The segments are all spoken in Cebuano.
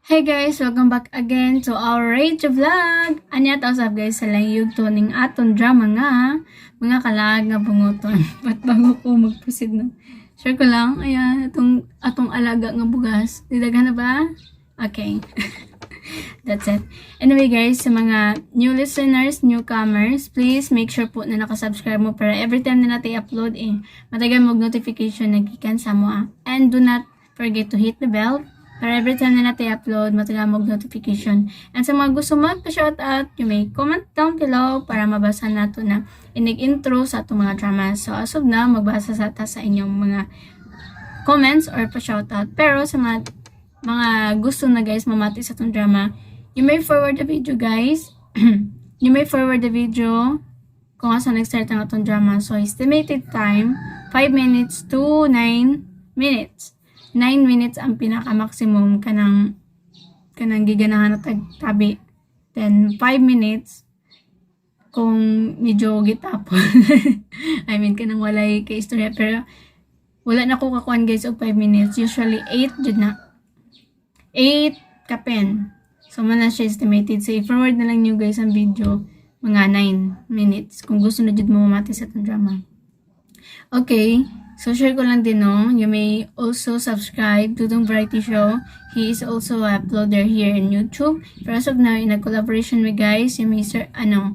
Hey guys! Welcome back again to our Radio Vlog! Anya ta usab, guys, sa layog to ning aton drama nga Mga Kalag nga Bunguton. But bago ko mag-proceed na, share ko lang, ayan, atong, atong alaga nga bugas. Didaghan na ba? Okay. That's it. Anyway guys, sa mga new listeners, newcomers, please make sure po na nakasubscribe mo para every time na natin upload, eh, matagan mo notification na gikan sa mo. Ah. And do not forget to hit the bell para every time na natin upload, matagan mo notification. And sa mga gusto magpa-shoutout, you may comment down below para mabasa nato na inig-intro sa atong mga drama. So as of now, magbasa sa ta sa inyong mga comments or pa-shoutout. Pero sa mga gusto na, guys, mamati sa atong drama, you may forward the video, guys. You may forward the video kung asa nag-start ang atong drama. So estimated time, 5 minutes to 9 minutes. 9 minutes ang pinaka-maximum kanang giganahan na tag tabi. Then 5 minutes kung medyo gitapon. I mean, kanang walay kay istorya, pero wala na ko kakuan, guys, og 5 minutes. Usually 8 jud na. 8 kapin. So man na siya estimated. So i-forward na lang niyo, guys, ang video mga 9 minutes kung gusto na jud mo mamati sa atong drama. Okay. So share ko lang din, no. You may also subscribe to Dudong Variety Show. He is also a uploader here in YouTube. Pero as of now, in a collaboration with, guys, you may sir, ano,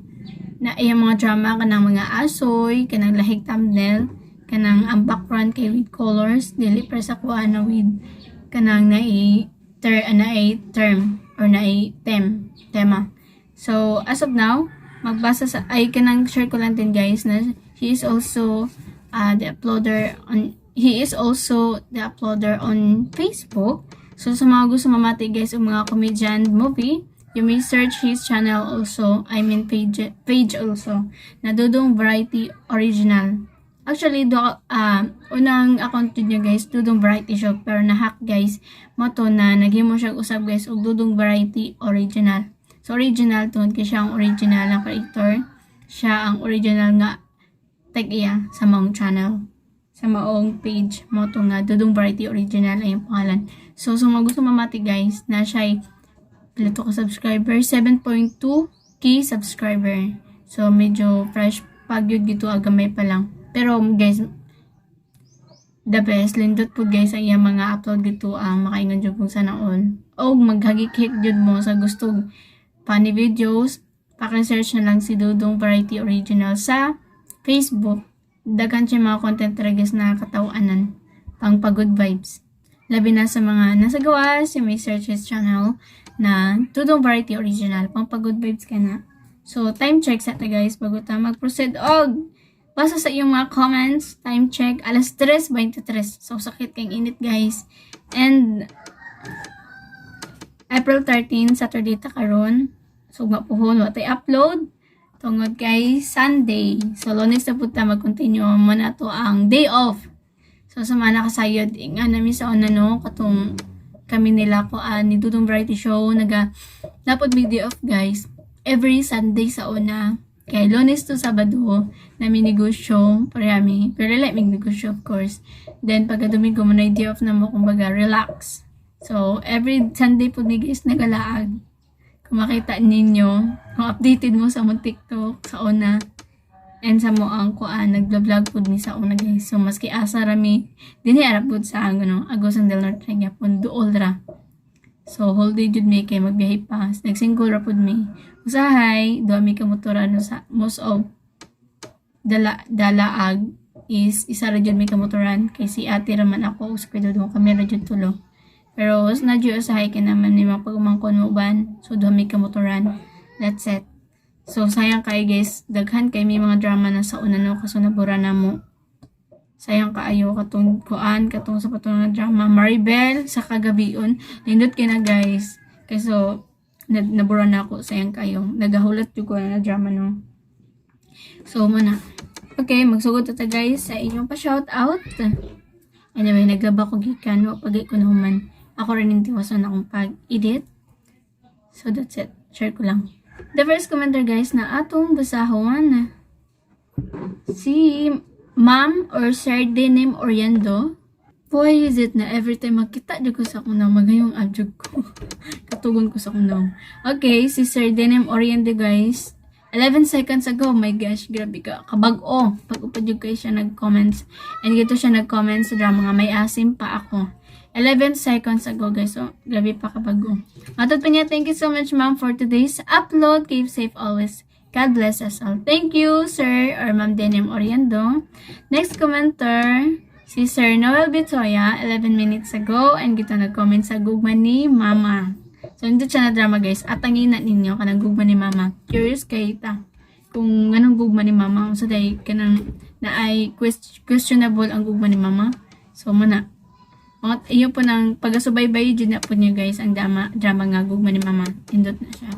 na iyang mga drama kanang mga asoy, kanang lahig thumbnail, kanang ang background kay with colors, dili para sa kuha na with kanang naay ter naay term or naay tema. So as of now, magbasa sa ay kanang share ko lang din, guys, na he is also the uploader on Facebook. So sa mga gusto mamati, guys, og mga comedian movie, you may search his channel also, I mean page also, na Dudong Variety Original. Actually, do, unang account niya, guys, Dudong Variety Show, pero na-hack, guys, mo to na naghimo siya usab, guys, og Dudong Variety Original. So original tungod kay siya ang original na creator, siya ang original nga tag iya sa maong channel, sa maong page mo to nga Dudong Variety Original ay ang pangalan. So sa mga gusto mamati, guys, na siya pila to ka subscriber, 7.2K subscriber. So medyo fresh pagyud gito, agamay pa lang. Pero guys, the best, lindot po, guys, ang iyang mga upload dito, ang makaingon jud kung sana all. O maghagik-hik jud mo sa gusto funny videos, paki-search na lang si Dudong Variety Original sa Facebook. Daghan siya mga content talaga, guys, na katawanan pang pa-good vibes. Labi na sa mga nasa gawas, you may search his channel na Dudong Variety Original, pang pa-good vibes ka na. So, time check sa ta, guys, bago ta mag-proceed og basa sa iyong mga comments. Time check, alas 3:23. So, sakit kang init, guys. And, April 13, Saturday ta karon. So, mapuhon, wa tay upload tungod kay Sunday. So, Lunes na pud ta mag-continue mo na to ang day off. So, sa mga nakasayod, nga nami sa una, no, katong kami nila ko ni Dudong Variety Show, naga, napod may day off, guys. Every Sunday sa una. Kay Lunes to Sabado, nami negosyo, parami. Pero like may negosyo, of course. Then, pagka Domingo mo na day off na mo, kumbaga, relax. So, every Sunday po ni, guys, nagalaag. Kung makita ninyo, kung updated mo sa mong TikTok, sa una, and sa mo ang kuan, nagla-vlog pud mi sa una, guys. So, maski asa rami, dinhi ara pud sa ano, Agusan del Norte gyapon, duol ra. So, whole day jud mi kay magbiyahe pa. Nagsingle ra pud mi. Usahay, duha mi ka motor ano sa most of dala dalaag is isa ra jud mi ka motoran kay si ate ra man ako ug si Kuya Dudong, kami ra jud tulo. Pero na jud usahay kay naman ni mga pag-umangkon mo uban. So duha mi ka motoran. That's it. So sayang kay, guys, daghan kay may mga drama na sa una, no, kaso nabura na mo. Sayang kaayo katong kuan, katong sa patong nga drama Maribel sa Kagabion. Nindot kay na, guys. Kay so nabura na ako, sayang kayo. Nagahulat jud ko na drama, no. So mo na. Okay, magsugod ta, guys, sa inyong pa shout out. Anyway, naglaba ko gikan, wa pagay ko nahuman. Ako rin yung tiwason akong pag-edit. So that's it. Share ko lang. The first commenter, guys, na atong basahon, si Ma'am or Sir Denim Oriendo. Why is it na every time magkita jud ko sa akong nawong, magayong abjog ko? Katugon ko sa akong nawong. Okay, si Sir Denim Oriente, guys. 11 seconds ago, my gosh, grabe ka. Kabag-o. Pag-upad jud kayo siya nag-comments. And dito siya nag-comment sa drama nga "May Asim Pa Ako." 11 seconds ago, guys. So, grabe pa kabago. Matod pa niya, "Thank you so much, ma'am, for today's upload. Keep safe always. God bless us all." Thank you, Sir or Ma'am Denim Oriendo. Next commenter, si Sir Noel Bitoya, 11 minutes ago, and gito nag-comment sa "Gugma ni Mama." So, hindi siya na drama, guys. Atangin na ninyo kanang "Gugma ni Mama." Curious kay ta kung anong gugma ni Mama. So, dahil kanang na ay questionable ang gugma ni Mama. So, muna. Mga, iyo po nang pagasubaybay jud na po niyo, guys, ang drama nga "Gugma ni Mama." Indot na siya.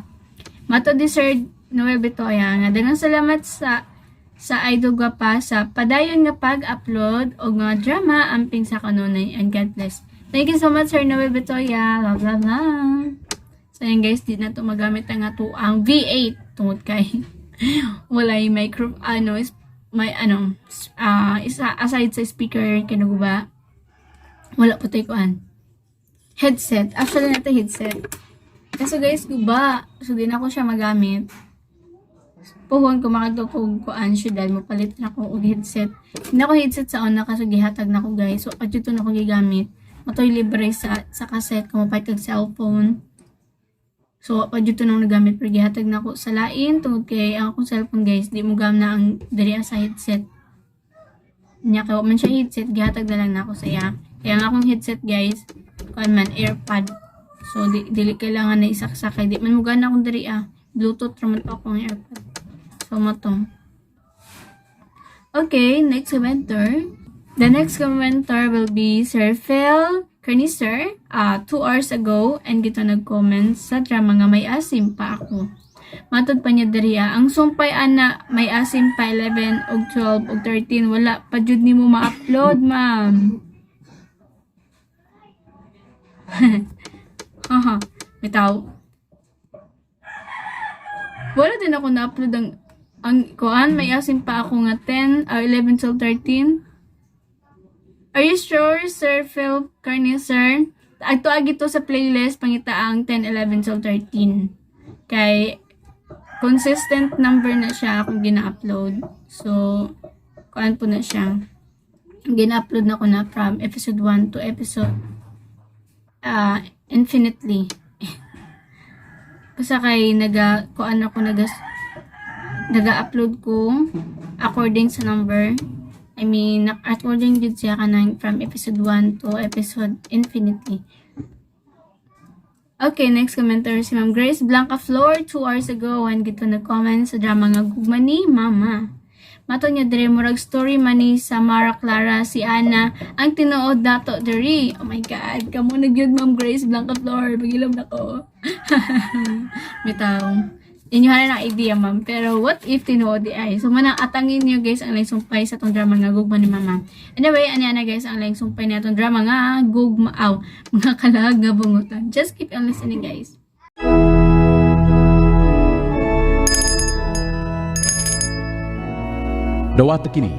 Mato di Sir Noel Bitoya nga daghang salamat sa Idol Gwapa sa padayon nga pag-upload og mga drama, amping sa kanunay, and God bless. Thank you so much, Sir Noel Bitoya. Love, love, love. So ayan, guys, di na to magamit ang ato ang V8 tungod kay walay micro ano is may ano isa aside sa speaker kay naguba, wala po tayo kuan headset. Actually na headset. Kaso guys, guba. So di na ako siya magamit. Puhon ko makadto ko kuan syudad, mo palit na ko og headset. Hindi ako headset sa una kaso gihatag na ko, guys. So adto na ko gigamit. Matoy libre sa cassette kung mapalit kag cellphone. So pa dito nang nagamit pero gihatag na ko sa lain tungod kay ang akong cellphone, guys, di mo gam na ang diri sa headset. Nya kay wa man siya headset, gihatag na lang nako sa iya. Kaya ang akong headset, guys, kuan man, AirPod. So di dili kailangan na isaksak kay di man mo gana akong diri ah. Bluetooth ra man to akong AirPod. So mo to. Okay, next commenter. The next commenter will be Sir Phil Carnicer, 2 hours ago, and gito nag-comment sa drama nga "May Asim Pa Ako." Matod pa niya diri ah, ang sumpay ana "May Asim Pa" 11 og 12 og 13 wala pa jud nimo ma-upload, ma'am. Haha, bitaw. Wala din ako na-upload ang kuan "May Asim Pa Ako" nga 10, 11, 12, 13. Are you sure, Sir Phil Carnicer? Agto agi to sa playlist, pangita ang 10, 11, 12, 13. Kay consistent number na siya akong gina-upload. So, kuan po na siya. Gina-upload na ko na from episode 1 to episode infinitely. Basta kay naga kuan ako, naga-upload ko according sa number. I mean, according jud siya kanang from episode 1 to episode infinity. Okay, next commenter si Ma'am Grace Blanca Flor, 2 hours ago, and gito nag-comment sa drama nga "Gugma ni Mama." Mato niya dire, murag story man ni sa Mara Clara si Ana ang tinuod dato diri. Oh my God, kamo na gyud, Ma'am Grace Blanca Flor, pagilom na ko. Bitaw. Inyo na idea, ma'am. Pero what if tinuod di ay? So manang atangin niyo, guys, ang laing sumpay sa tong drama nga "Gugma ni Mama." Anyway, ani ana, guys, ang laing sumpay na atong drama nga gugma aw "Mga Kalag nga Bungutan." Just keep on listening, guys. Dawata kini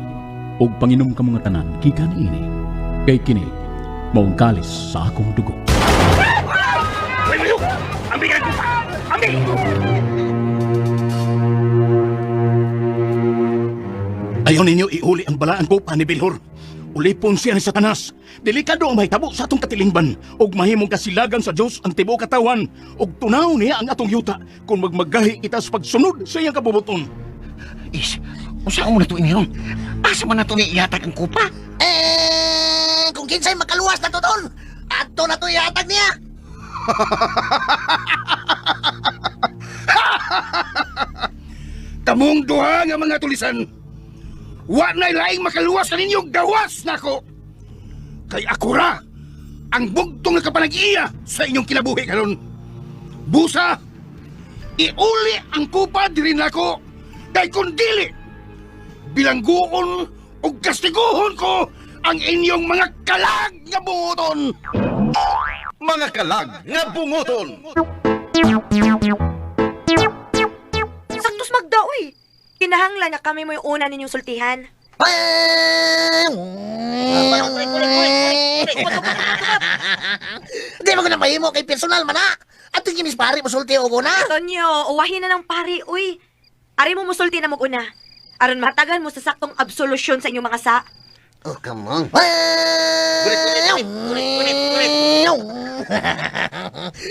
ug panginom ka mga tanan gikan ini kay kini maong kalis sa akong dugo. Hoy, mayo! Ambi ka pa! Ambi! Ayaw ninyo iuli ang balaan ko pa ni Bilhor. Ulipon siya ni Satanas. Delikado ang mahitabo sa atong katilingban ug mahimong kasilagan sa Dios ang tibuok katawan ug tunaw niya ang atong yuta kung magmagahi kita sa pagsunod sa iyang kabubuton. Is, unsa mo na to ini ron? Asa man na to ni ihatag ang kupa? Eh, kung kinsay makaluwas na to tol, ato na to ihatag niya. Kamong duha nga mga tulisan, wa na'y laing makaluwas kaninyo gawas nako. Kay ako ra ang bugtong nakapanag-iya sa inyong kinabuhi karon. Busa, iuli ang kupa diri nako kay kun dili bilangguon ug kastiguhon ko ang inyong mga kalag nga bunguton. Mga kalag nga bunguton. Saktos magdaoy. Kinahanglan na kami mo'y una ninyong sultihan. Di mo ko na mahimo kay personal man ha. Ato kinis pare musulti og una. Tonyo, uwahin na ng pari, uy. Ari mo musulti na mo una. Aron matagan mo sa saktong absolusyon sa inyong mga sa. Oh, come on. Kulit, kulit, kulit, kulit, kulit.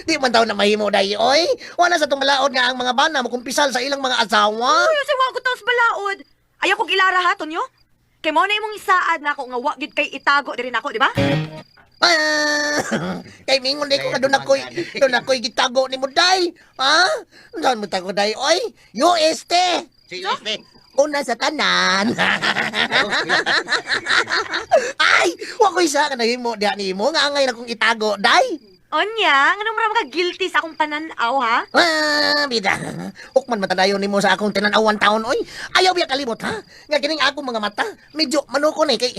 Di man daw na mahimo dai oy. Wala sa tumalaod nga ang mga bana mokumpisal sa ilang mga asawa. Uy, sa wa ko taos balaod. Ayaw kong ilara ha, Tonyo. Kay mao na imong isaad na ako nga wa gyud kay itago diri nako, di ba? Ah, kay mingon di ko nga doon ako'y gitago ni mo day. Ha? Saan mo tago day oy? UST. Seriously. Una sa tanan. Ay, wa ko isa ka nahimo diha nimo nga angay na kong itago day. Onya, nganong mura ka guilty sa akong pananaw ha? Ah, bida. Ukman matadayon nimo sa akong tinanawan taon oy. Ayaw biya kalimot ha. Nga kining akong mga mata, medyo manuko ni kay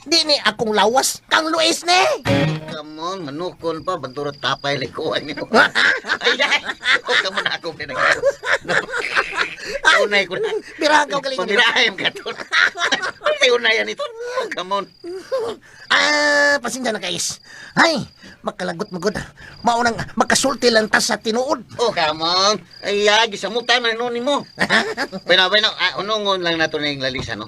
di ni akong lawas kang luis ni. Come on, manukon pa bantura tapay liko ay nimo. Ay, ay. Oh, come on ako pinag. Unay ko na. Birahan ka kalingon. Pamirahem ka to. Ay, unayan ito. Oh, come on. Ah, pasensya na kais. Ay, makalagot magod. Maunang makasulti lang ta sa tinuod. Oh, come on. Ay, ah, gisamutan na noon nimo. Bueno, bueno, ah, unungon lang nato ning lalisa, no?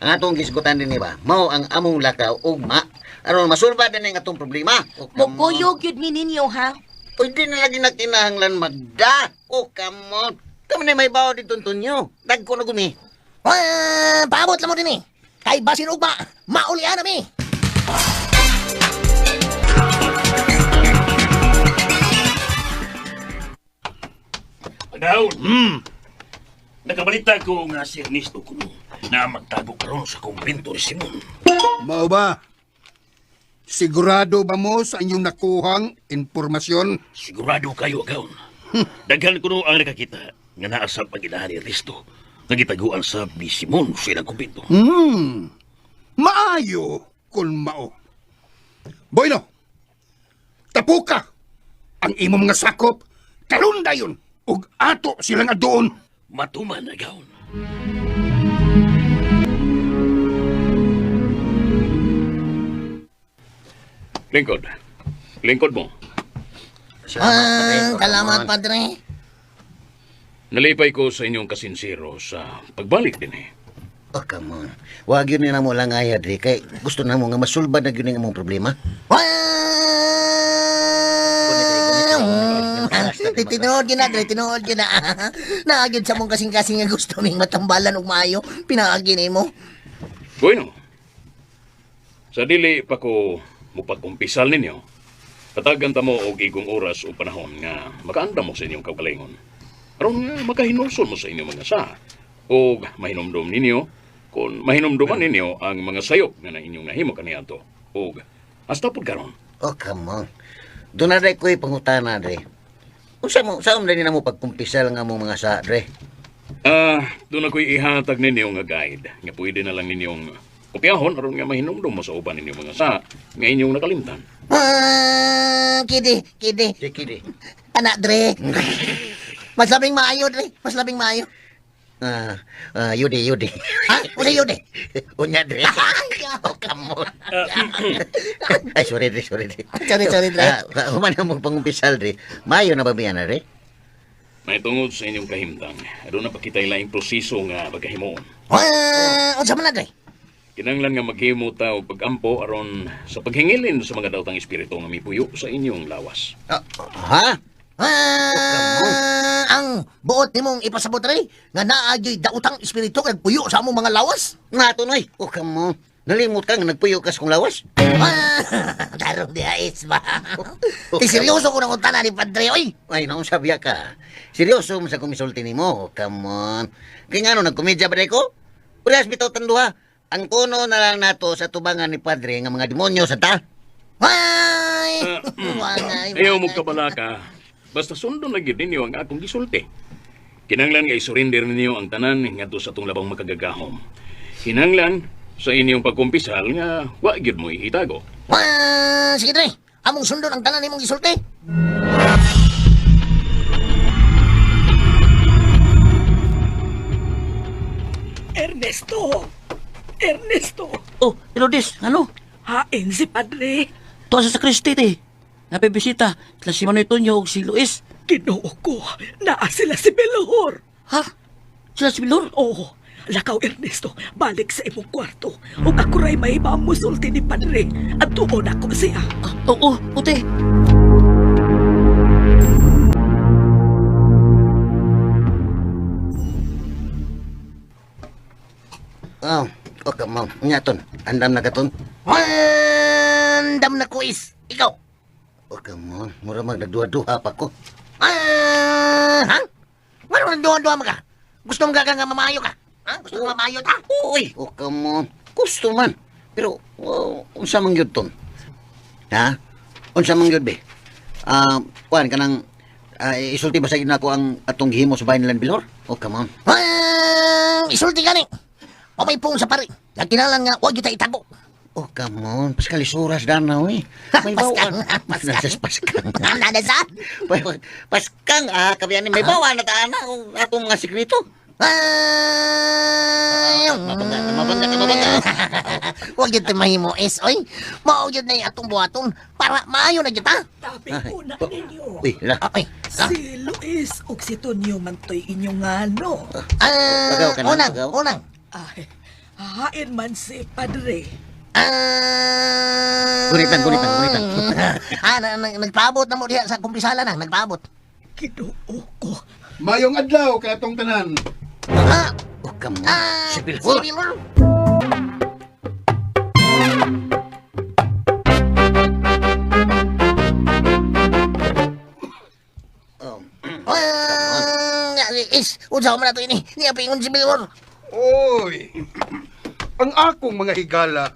Ang atong gisgutan din ba? Mao ang among lakaw ugma. Aron masulba din ang atong problema. Oh, come on. Mukuyog yun mi ninyo, ha? Uy, di na lagi nakinahanglan magda. Oh, come on. Kami na may bawo dito, Tonyo. Dagko na gumi. Ah, paabot lang mo din eh. Kay basin ugma, maulian nami. Pagawon. Nakabalita ko nga si Ernesto kuno na magtago karon sa kumbento ni Simon. Mao ba? Sigurado ba mo sa inyong nakuhang impormasyon? Sigurado kayo agaon. Daghan kuno ang nakakita nga naa sa pag-inahan ni Ernesto nga gitaguan sa ni Simon sa ilang kumbento. Maayo kung mao. Bueno, tapuka ang imong mga sakop karon dayon ug ato silang aduon. Matuman agaon. Lingkod. Lingkod mo. Ah, salamat padre. Nalipay ko sa inyong kasinsero sa pagbalik din eh. Oh, come on. Wag yun na mo lang ay, Dre. Kay gusto na mo nga masulba na yun ang among problema. Ah, tinuod yun na, dre, tinuod yun na. Naagid sa mong kasing-kasing nga gusto ming matambalan og maayo, pinaagi nimo. Bueno, sa dili pa ko mupagkumpisal ninyo, patagan ta mo og igong oras o panahon nga makaanda mo sa inyong kaugalingon. Aron nga makahinulsol mo sa inyong mga sa o mahinumdum ninyo kung mahinumduman ninyo ang mga sayop nga na inyong nahimo kaniadto og hasta pud karon. Oh, come on. Doon na, Dre, ko'y pangutana, Dre. Unsa mo, saan mo na mo pagkumpisal nga mo mga sa, Dre? Ah, doon ako'y ihatag ninyo nga guide nga pwede na lang ninyong kopyahon aron nga mahinumdum mo sa uban ninyong mga sa nga inyong nakalimtan. Ah, kidi, kidi. Sige, Dre. Anak, dre. Mas labing maayo, dre. Mas labing maayo. Ah, ah, yudi, yudi. Ha? Usa yun, eh. Unya, Dre. Oh, come on. Ay, sorry, Dre, sorry, Dre. Sorry, sorry, Dre. Ah, human na mo pangumpisal, Dre. Mayo na ba biyan, na, Dre? Naitungod sa inyong kahimtang, aduna pa kita'y laing proseso nga pagkahimuon. Ah, unsa man na, dre? Kinanglan nga maghimo ta og pagampo aron sa paghingilin sa mga daotang espiritu nga mipuyo sa inyong lawas. Ah, ha? Ah, ang buot nimong ipasabot dre nga naa gyoy daotang espiritu nga nagpuyo sa among mga lawas. Nga, tunoy. Oh, come on. Nalimot ka nga nagpuyo ka sa kong lawas. Ah, tarong di ais ba? Ti seryoso ko nang utana ni Padre, oy. Ay, naong sabya ka. Seryoso mo sa kumisulti ni mo. Oh, come on. Kaya nga no, nagkomedya ba ko? Parehas bitaw tanduha. Ang kuno na lang nato sa tubangan ni Padre nga mga demonyo sa ta. Ay! Wangay, Ayaw mo wangay. kabalaka. Basta sundon na gyud ninyo ang akong gisulti. Kinanglan nga isurrender ninyo ang tanan ngadto sa atong labang makagagahom. Kinanglan sa inyong pagkumpisal nga wa gyud mo itago. Ah, sige dre, among sundon ang tanan nimong gisulti. Ernesto! Ernesto, Oh, Lourdes, ano? hain si Padre. Tuwa sa sakristi, te. Napibisita, sila si Manoy Tonyo ug si Luis. Ginoo ko, naa sila si Belhor. Ha? Sila si Bilor? Oo, lakaw Ernesto, balik sa imong kwarto. Ug ako ray may musulti ni Padre. At tuon ako siya. Ah, oo, ute. Oh, okay, ma'am. Unya ton. Andam na ka ton. Andam na ko is. Ikaw. Okay, mo. Mura mag nagduha-duha pa ko. Ah, ha? Ngano nagduha-duha man ka? Gusto mo ka nga mamayo ka? Ha? Gusto mo mamayo ta? Uy, okay mo. Gusto man. Pero, oh, unsa man gyud ton? Ha? Unsa man gyud be? Ah, kuan kanang isulti ba sa inyo ako ang atong gihimo sa bahay nila ni Bilor? Oh, come on. Ah, isulti gani. O may pong sa pare. Nagkinalan nga, huwag kita itago. Oh, come on. Pascal, isuras dana, uy. May Paskang, bawaan. paskang. Pascal. Paskang. Nada sa? Paskang, kabiyan ni may bawaan na taan na ang atong mga sikreto. Ah, Mabangga, mabangga, mabangga. Huwag yun mahimo is, oy. Mao yun na yung atong buhaton para maayo na kita. Tabi Ay, ko na oh, ninyo. Uy, la. Oy. Ah, Si Luis ug si Tonyo man to'y inyong ngano. ah, Pagaw ka na, unang, pagaw. unang. Ay, hain man si Padre. Ah, Gunitan, gunitan, gunitan. Ah, nagpaabot na mo diha sa kumpisala na, nagpaabot. Ginoo ko. Mayong adlaw kanatong tanan. Ah, Oh, come on. ah, Si si Bilhor. Bilor. Oh. Ah, is, unsa man na to ini? Niya pingon si Bilor. Oy. Ang akong mga higala,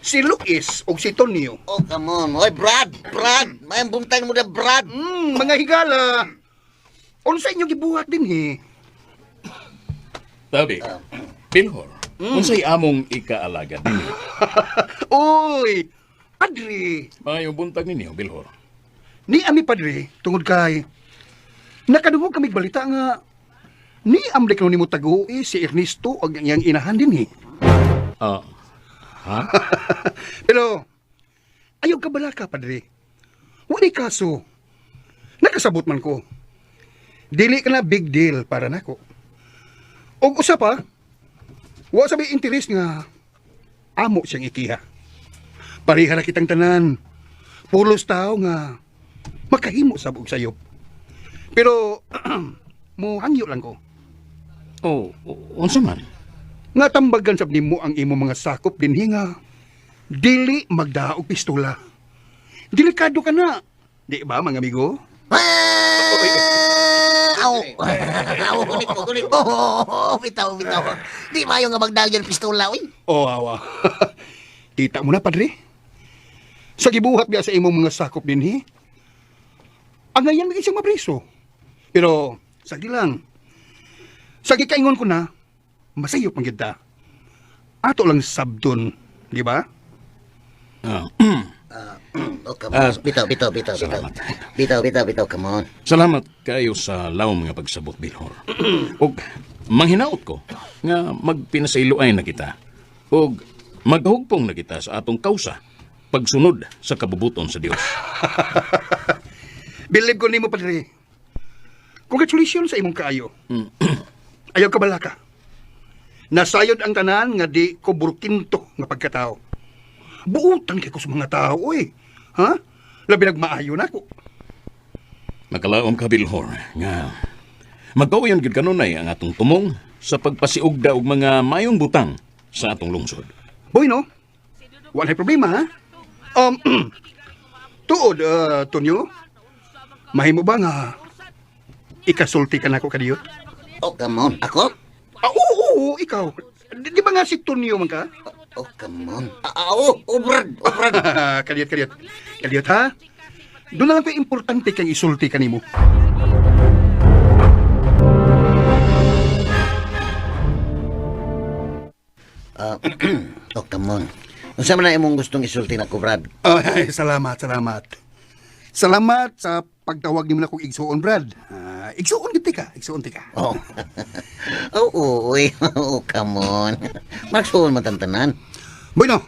si Luis o si Tonyo. Oh, come on. Oy, Brad, Brad. May buntag mo na, Brad. Mga higala. Unsa inyo gibuhat din eh? Tabi, Bilhor, unsay among ikaalagad ninyo? Oy, padre. Maayong buntag ninyo, Bilhor. Ni ami padre, tungod kay nakadungog kami balita nga ni amlik no nimo tagui si Ernesto ug ang iyang inahan din eh. Ah, ha? Pero ayaw ka bala ka padre. Wala kaso. Nakasabot man ko. Dili ka na big deal para nako. Og usa pa, wa sa may interes nga amo siyang ikiha. Pareha ra kitang tanan. Pulos tao nga makahimo sa buog sayop. Pero mo hangyo lang ko. Oh, unsa man? Nga tambagan sab nimo ang imo mga sakop dinhi nga dili magdaog pistola. Delikado ka na. Di ba mga amigo? Ah, aw. Aw. Gunit mo, gunit mo. Oh, bitaw, bitaw. Di maayo nga magdagyan ng pistola, oy. Oh, awa. Kita mo na, padre. Sa gibuhat biya sa imong mga sakop dinhi. Ang ngayon lagi siyang mapreso. Pero sagi lang. Sa gikaingon ko na, masayop ang gyud ta. Ato lang sabdon, di ba? Ah, Oh, come on. Ah, Bitaw, bitaw, bitaw, bitaw. salamat. Bitaw, bitaw, bitaw, come on. Salamat kayo sa lawom nga pagsabot, Bilhor. Ug manghinaot ko nga magpinasayloay na kita ug maghugpong na kita sa atong kausa pagsunod sa kabubuton sa Dios. Believe ko nimo, padre. Congratulations sa imong kaayo. Ayaw ka balaka. Nasayod ang tanan nga di ko burkinto nga pagkatao. Buutan kay ko sa mga tao, oy. Ha? Labi nagmaayo na ako. Makalaom ka, Bilhor, nga magkauyon gid kanunay ang atong tumong sa pagpasiugda og mga mayong butang sa atong lungsod. Boy, no? Walay problema, ha? Tuod, Tonyo, mahimo ba nga ikasulti ka na ako kadiyot? Oh, come on. Ako? Ah, oo, oo, ikaw. Di ba nga si Tonyo man ka? Oh, come on. Ah, oh, oh, Brad, oh, Brad. Kadiyot, kadiyot. Kadiyot, ha? Doon na lang ko importante kang isulti kanimo. Ah, oh, come on. Unsa man na imong gustong isulti nako, Brad? Ay, salamat, salamat. Salamat sa pagtawag nimo na kong igsuon, Brad. Ah, Igsuon gid ka, igsuon ti ka. Oh. Oo, uy. Oh, come on. Magsuon matantanan. Bueno,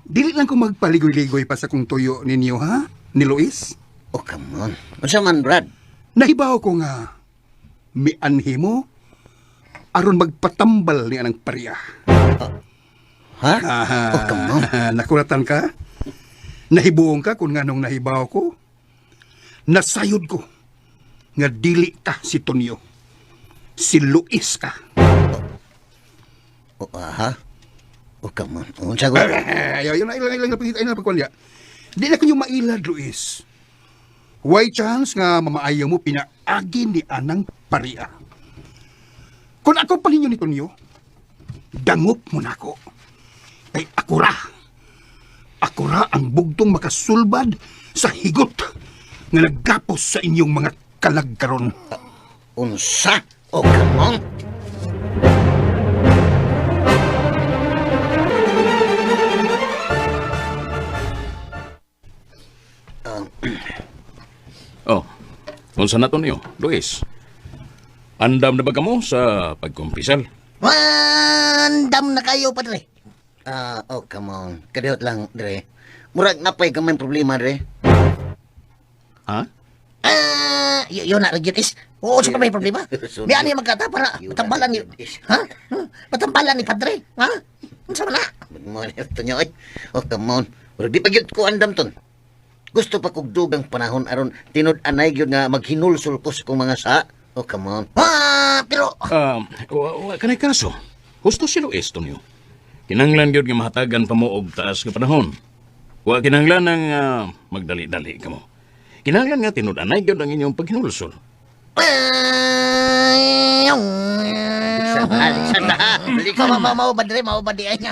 dili lang ko magpaligoy-ligoy pa sa kong tuyo ninyo ha, ni Luis. Oh, come on. Unsa man, Brad? Nahibaw ko nga mianhi mo aron magpatambal ni anang pariya. Ha? Aha. Oh, come on. Nakuratan ka? Nahibuong ka kung nganong nahibaw ko? Nasayod ko nga dili ka si Tonyo. Si Luis ka. Oh, aha. Oh, come on. Unsa ko? Ayaw, yun na ilang ilang ilang ilang pagkuhan niya. Di na kanyo mailad, Luis. Why chance nga mamaayaw mo pinaagi ni anang paria. Kung ako pa ninyo ni Tonyo, dangop mo na ako. Kay ako ra. Ako ra ang bugtong makasulbad sa higot nga naggapos sa inyong mga kalagkaron. Unsa? Oh, come on. Oh, unsa na to niyo, Luis? Andam na ba kamo sa pagkumpisal? Mandam na kayo, padre. Ah, oh, come on. Kadiyot lang, Dre. Murag napay gamay problema, Dre. Ha? Ah, yun na, gyud is. Oo, sa may problema. Sorry. May ano yung magkata para Yun na, matambalan ni... gyud is. Ha? Matambalan ni padre. Ha? Unsa man na? Mo ito niyo, ay. Oh, come on. Murag di pa gyud ko andam ton. Gusto pa kog dugang panahon aron tinud-anay gyud nga maghinulsol ko sa kong mga sa. Oh, come on. Ah, pero Wa kanay kaso. Husto si Luis to niyo. Kinanglan gyud nga mahatagan pa mo og taas nga panahon. Wa kinanglan ang magdali-dali kamo. Kinanglan nga tinud-anay gyud ang inyong paghinulsol. Alexander, Mao mao mao ba dire, mao ba di ay.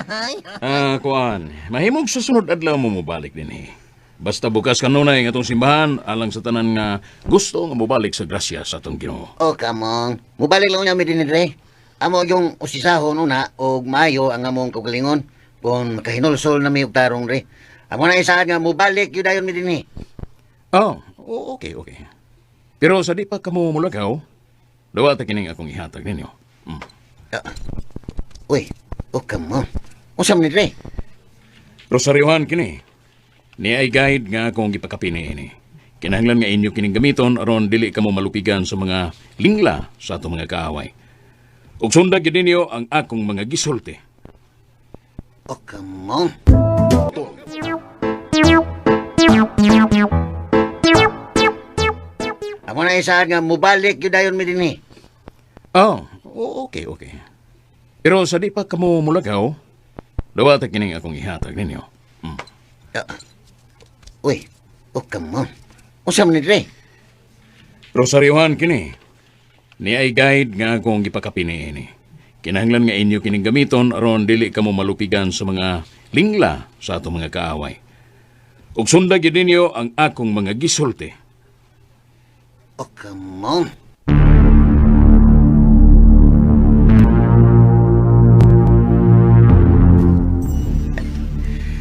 Ah, kuan, mahimong sa sunod adlaw mo mobalik dinhi. Basta bukas kanunay nga atong simbahan alang sa tanan nga gusto nga mobalik sa grasya sa atong Ginoo. Oh, come on. Mubalik lang niya mi dinhi, Dre. Amo yung usisahon una og maayo ang among kaugalingon kung makahinulsol na mi og tarong, Dre. Amo na isahan nga mubalik gyud dayon mi dinhi. Oh, okay, okay. Pero sa di pa kamo mulakaw, dawata kining akong ihatag ninyo. Ah. Uy, oh, come on. Unsa man ni, Dre? Rosaryohan kini. Ni ay guide nga akong gipakapini ini. Kinahanglan nga inyo kining gamiton aron dili kamo malupigan sa mga lingla sa atong mga kaaway. Ug sundag gyud ninyo ang akong mga gisulti. Oh, come on. Amo na isahan nga mubalik gyud dayon mi dinhi. Oh, okay, okay. Pero sa di pa kamo mulakaw, dawata kining akong ihatag ninyo. Ah. Uy, oh, come on. Unsa man ni, Dre? Rosaryohan kini. Ni ay guide nga akong gipakapini ini. Kinahanglan nga inyo kining gamiton aron dili kamo malupigan sa mga lingla sa atong mga kaaway. Ug sundag gyud ninyo ang akong mga gisulti. Oh, come on.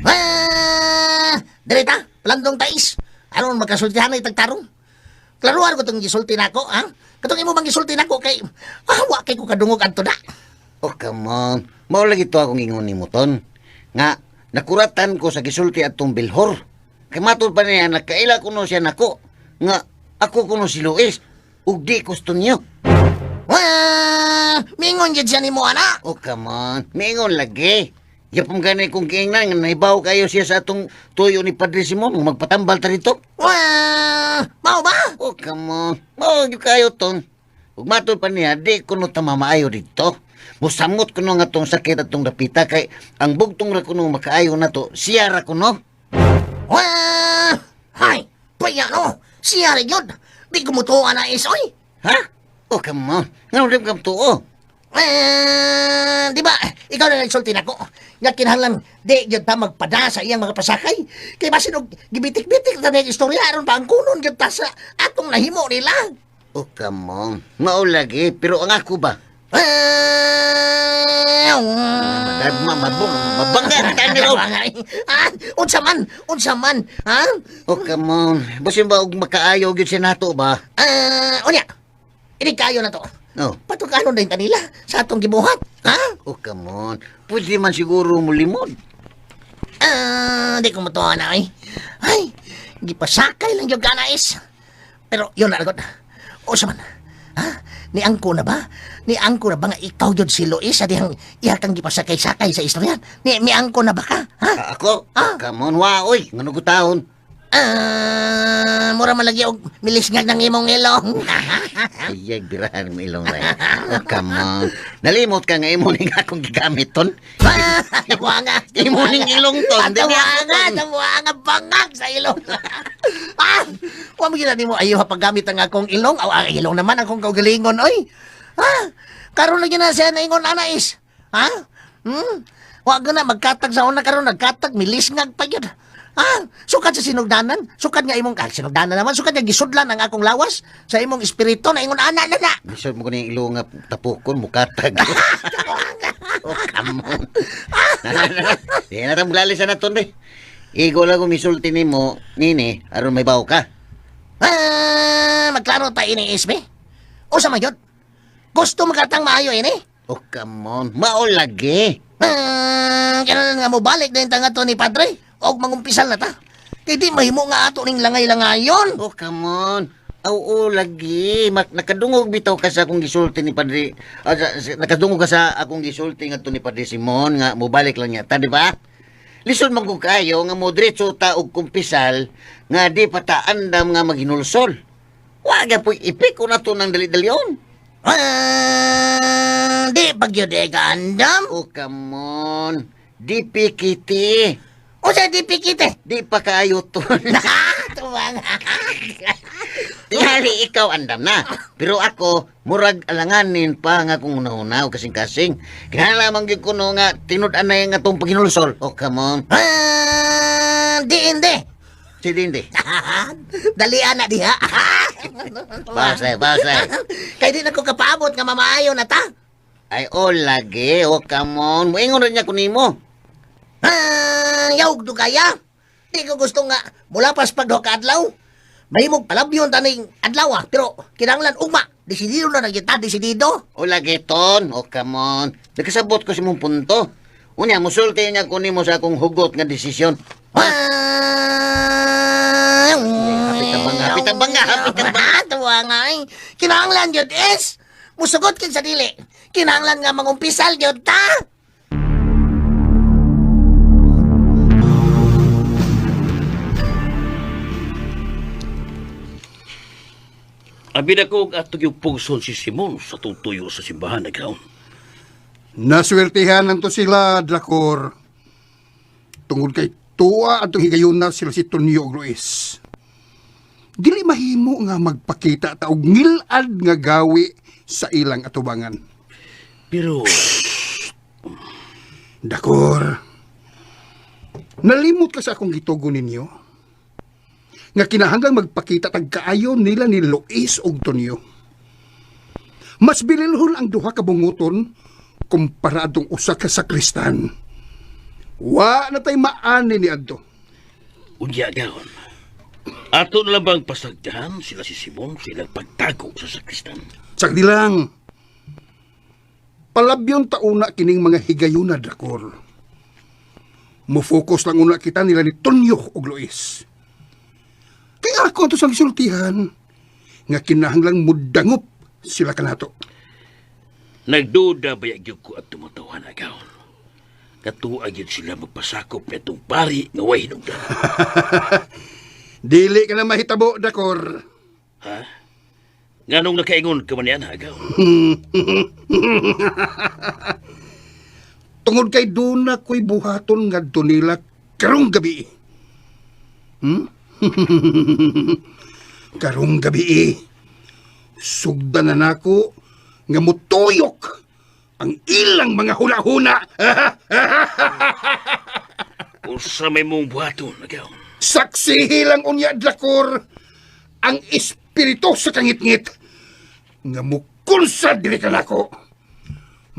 Ah, dire ta, landong tais. Aron makasultihan ay tagtarong. Klaruan ko tong gisulti nako, ha? Katong imo bang gisulti nako kay wa kay ko kadungog adto na. Oh, come on. Mao lagi to akong ingon nimo ton. Nga nakuratan ko sa gisulti atong Bilhor. Kay matud pa niya nakaila kuno siya nako. Nga ako kuno si Luis ug di gusto niyo. Wah, mingon gyud siya nimo ana. Oh, come on. Miingon lagi. Yapong gani kung giingnan nga nahibaw kayo siya sa atong tuyo ni Padre Simon kung magpatambal ta dito. Wah, mao ba? Oh, come on. Mao gyud kayo ton. Ug matud pa niya di kuno ta mamaayo dito. Musamot kuno nga tong sakit atong dapita kay ang bugtong ra kuno makaayo nato siya ra kuno. Wah, hay, paya no. Siya ra gyud. Di ko mutuo ana is oy. Ha? Oh, come on. Ngano di ka tuo? Eh, di ba, ikaw na nagsulti nako. Nga kinahanglan di gyud ta magpada sa iyang mga pasakay. Kay basin og gibitik-bitik ta na istorya aron pa ang kunon gyud ta sa atong nahimo nila. Oh, come on. Mao lagi pero ang ako ba? Eh, Madad ma mabong mabangga ta ni raw. Ah, unsa man, unsa man, ha? Oh, come on. Basin ba og makaayo gyud siya nato ba? Ah, unya. Ini kayo na to. Oh. Patukanon din kanila sa atong gibuhat. Ha? Oh, come on. Pwede man siguro mo limod. Ah, di ko matuwa na ay. Ay, gipasakay lang yung kanais. Pero yun na lagot. O sa man, ha? Ni angko na ba? Ni angko na ba nga ikaw yun si Luis sa dihang iya kang gipasakay-sakay sa istorya? Ni, mi angko na ba ka? Ha? Ah, ako? Ah. Come on, wa, oy. Ngano ko taon? Ah, mura man lagi og milisngag ng imong ilong. Ay, birahan mo ilong ray. Oh, come on. Nalimot ka nga imo ning akong gigamit ton. Ah, Tawa nga. Imo ning ilong ton. Di Tawa niya ako, nga, ton. tawa nga, bangag sa ilong. Ah, wa mo gina nimo ayo ha paggamit ang akong ilong. Aw, ang ilong naman akong kaugalingon oy. Ha? Karon lagi na siya naingon anais. Ha? Hmm? Wa na magkatag sa una karon nagkatag milisngag pa gyud. Ha? Sukad sa sinugdanan, sukad nga imong ah, sinugdanan naman, sukad nga gisudlan ang akong lawas sa imong espiritu na ingon ana na na. Lisod mo ko ning ilong nga tapukon, mukatag. Oh, come on. Di na ta maglalis na ton, be. Igo lang kung misulti nimo, nini, aron may bawo ka. Ah, magklaro ta ini isbe. Usa man gyud? Gusto makatang maayo ini? Oh, come on. Mao lagi. Ah, kailangan nga mo balik din ta nga to ni Padre. Og mangumpisal na ta. Kay di mahimo nga ato ning langay-langayon. Oh, come on. Oo, lagi. Nakadungog bitaw ka sa akong gisulti ni Padre. Ah, nakadungog ka sa akong gisulti ngadto ni Padre Simon nga mobalik lang niya ta, di ba? Lisod man kung kayo nga mo diretso ta og kumpisal nga di pa ta andam nga maghinulsol. Wa gyud ipik ko na to ng dali-dalion. Ah, di pag yun eh kaandam. Oh, come on. Di pikiti. O sa di pikite. Di pa kaayo to. Tuwa nga. Tingali ikaw andam na. Pero ako, murag alanganin pa nga kung una-una o kasing-kasing. Kinahanglan gyud ko no nga tinud-an na yung atong paghinulsol. Oh, come on. Ah, di hindi. Si Dindi. Dalian na diha. Basta, basta. Kay di na ko kapaabot nga mamaayo na ta. Ay, oh, lagi. Oh, come on. Muingon rin niya kunimo. Ah, yawg do kaya. Di ko gusto nga mula pas pagduha ka adlaw. Mahimong palabyon taning adlaw ah, pero kinahanglan ugma. Desidido na kita, desidido. O lagi, ton. Oh, come on. Nakasabot ko sa mong punto. Unya, musulti niya kunimo sa akong hugot nga desisyon. Ah, Hapit ang banga, hapit ang banga, hapit ang banga. Ah, tuwa nga eh. Kinahanglan yun is, musugot kin sa dili. Kinahanglan nga mangumpisal yun ta. Abi na ko atog yung pugson si Simon sa tutuyo sa simbahan na gaon. Naswertihan lang to sila, Drakor. Tungod kay tuwa atong higayuna sila si Tonyo ug Luis. Dili mahimo nga magpakita ta og ngilad nga gawi sa ilang atubangan. Pero Dakor, nalimot ka sa akong gitugo ninyo? Nga kinahanglang magpakita tag kaayo nila ni Luis ug Tonyo. Mas bililhon ang duha ka bunguton kumpara adtong usa ka sakristan. Wa na tay maani ni adto. Unya gaon. Ato na lang bang pasagdahan sila si Simon sa ilang pagtago sa sakristan? Sagdi lang. Palabyon tauna kining mga higayuna, Drakor. Mo-focus lang una kita nila ni Tonyo ug Luis. Kaya ako ato sa gisultihan nga kinahanglang mudangop sila kanato. Nagduda ba gyud ko at tumatawa na gaon. Katuwa gyud sila magpasakop na itong pari nga way hinugdan. Dili ka na mahitabo, Dakor. Ha? Nganong nakaingon ka man yan, ha, gaon? Tungod kay duna ko'y buhaton ngadto nila karong gabi. Karong gabi. Sugdan na nako nga mutuyok ang ilang mga huna-huna. Usa may mong buhaton, gaon. Saksihi lang unya, Drakor, ang espiritu sa kangitngit nga mukunsa dili ka nako.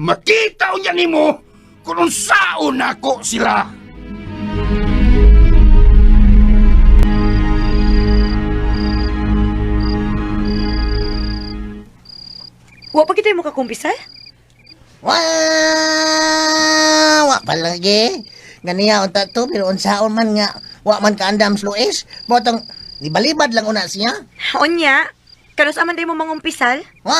Makita unya nimo kung unsaon nako sila. Wa pa kita mo kakumpisal? Wa, wa palagi. Ganiya unta to pero unsaon man nga wa man kaandam si Luis. Motong libalibad lang una siya. Unya, kanus aman day mo mangumpisal? Wa,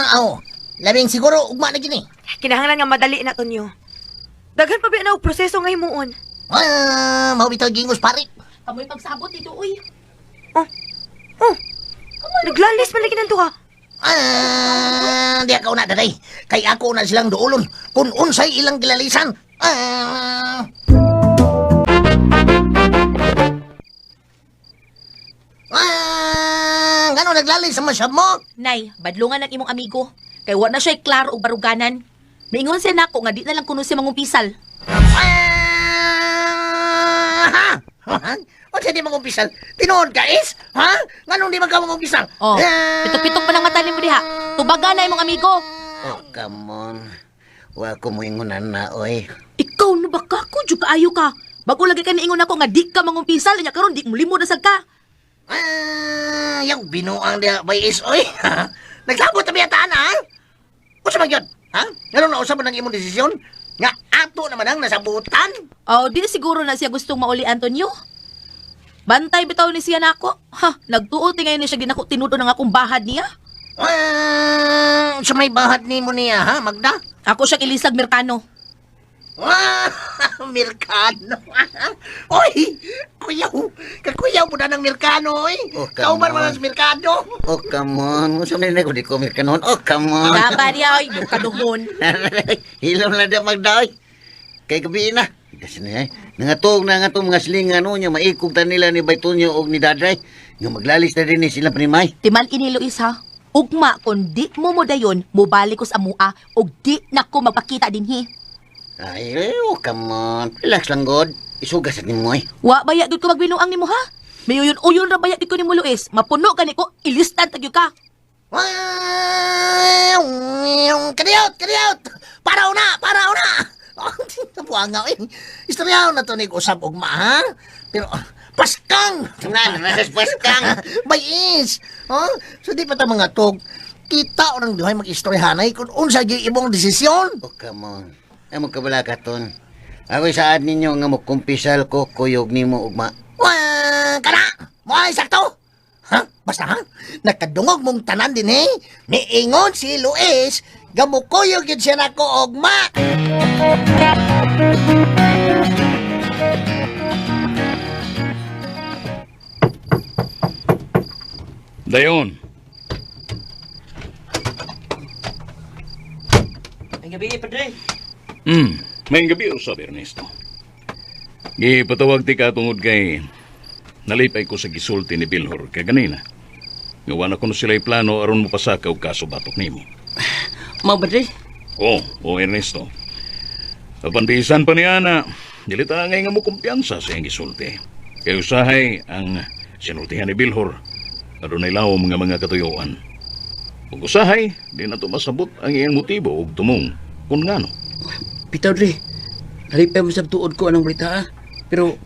aw. Labing siguro ugma na gini. Kinahanglan nga madali na Tonyo. Daghan pa biya na og proseso nga himuon. Wa, mao bitaw gingos pare. Kamoy pagsabot dito, uy. Oh. Oh. Naglalis man lagi nanto ka. Ah, di ako na daday. Kay ako na silang duolon kung unsay ilang gilalisan. Ah. Ah, ngano naglalis sa masyab mo? Nay, badlungan ang imong amigo. Kay wa na siya'y klaro og baruganan. Miingon siya nako nga di na lang kuno siya mangumpisal. Ah! Ha? O siya di mangumpisal? Tinuod ka is? Ha? Nganong di man ka mangumpisal? Oh, pitok-pitok pa ng mata nimo diha. Tubaga na imong amigo. Oh, come on. Wa ko moingonan na, oy. Ikaw na ba ka? Kudyo kaayo ka. Bago lagi ka niingon ako nga di ka mangumpisal, nya karon di mo limod na sad ka. Ah, yung binuang diha by is, oy. Nagsabot na biyataan, ha? Unsa man yun? Ha? Nganong nausa man ang imong desisyon? Nga ato naman ang nasabutan? Oh, di na siguro na siya gustong mauli Antonio. Bantay bitaw ni siya nako. Ha, nagtuo tingay ni siya ginako tinudo ng akong bahad niya. Ah, sa may bahad nimo niya, ha, Magda? Ako siya ilisag Merkano. Ah, Mirkano. Oy, kuyaw. Kakuyaw mo na ng Mirkano, oy. Oh, come Kauban mo on. na sa Mirkano. Oh, come on. Unsa man ko di ko kanon. Oh, come on. Tama niya, oy, kaduhon. Hilom na di Magda, oy. Kay gabi na. Kasi na eh. Nangatog na nga itong mga silingan no, nya maikog ta nila ni Baytonyo og ni Daday. Nga maglalis na din ni sila primay. Timan ini Luis ha. Ugma kon di mo mo dayon, mobalik ko sa amua og di nako magpakita dinhi. Ay, eh, oh, come on. Relax lang, God. Isugas at nimo, eh. Wa baya gud ko magbinuang nimo ha. May uyon-uyon ra baya gud ko nimo Luis. Mapuno gani ko, ilistan tagyo ka. Kadiot, kadiot! Paraw na, paraw na! Buanga, eh. Istoryaw na to ni usab ugma, ha? Pero, paskang! Na, nasa paskang. Bayis! Oh? So di pa ta mga tog. Kita o nang duhay mag-istoryahanay kung unsa gyud imong desisyon. Oh, come on. Ay, magkabala ka, ton. Ako'y saad ninyo nga mukumpisal ko kuyog nimo ugma. Wah, kana! Moay sakto! Ha? Basta ha? Nakadungog mong tanan din eh. Niingon si Luis, gamukuyog yun siya nako ugma. Dayon, Ang gabi, Padre. May gabi usab Ernesto. Gipatawag ti ka tungod kay nalipay ko sa gisulti ni Bilhor kay ganina. Nga wala ko na sila'y plano aron mopasaka og kaso batok nimo. Mao, Padre. Oh, oh Ernesto. Apan bisan pa niya na dili ta ngay nga mo kumpiyansa sa iyang gisulti. Kay usahay ang sinultihan ni Bilhor adunay lawom nga mga katuyuan. Ug usahay di na to masabot ang iyang motibo ug tumong kun ngano. Bitaw, Dre. Nalipay mo sa tuod ko anong balita, ah. Pero,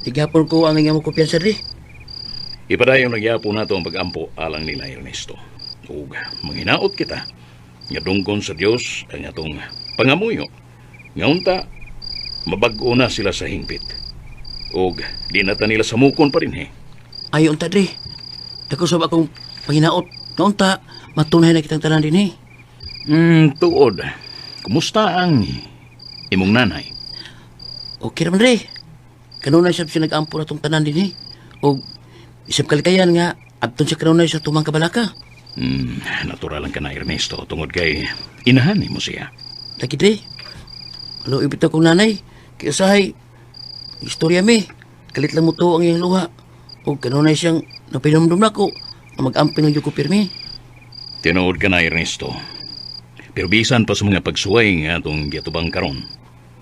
tigapon ko ang iyang kumpiyansa, Dre. Ipadayon nagyapo nato ang pagampo alang nila Ernesto. Ug manghinaot kita nga dungkon sa Dios ang atong pangamuyo. Nga unta mabag-o na sila sa hingpit. Ug di na ta nila samukon pa rin eh. Ayo, unta, Dre. Dako sa akong panginaot. Nga unta, matunay na kitang tanan din, eh. Tuod. Kumusta ang imong nanay? Okay raman, Dre. Kanunay siya siya nag-ampo na itong tanan din, eh. O, isip kalikayan nga, abton siya kanunay sa tumang kabalaka. Natural lang ka na Ernesto tungod kay inahan mo siya. Lagi, Dre. Ano ibig kong nanay? Kaya usahay, istorya mi. Kalit lang mo to ang iyang luha. O kanunay siyang napinumdum na ko na mag-amping lang yung ko pirmi. Tinuod ka na Ernesto. Pero bisan pa sa mga pagsuway nga atong giatubang karon.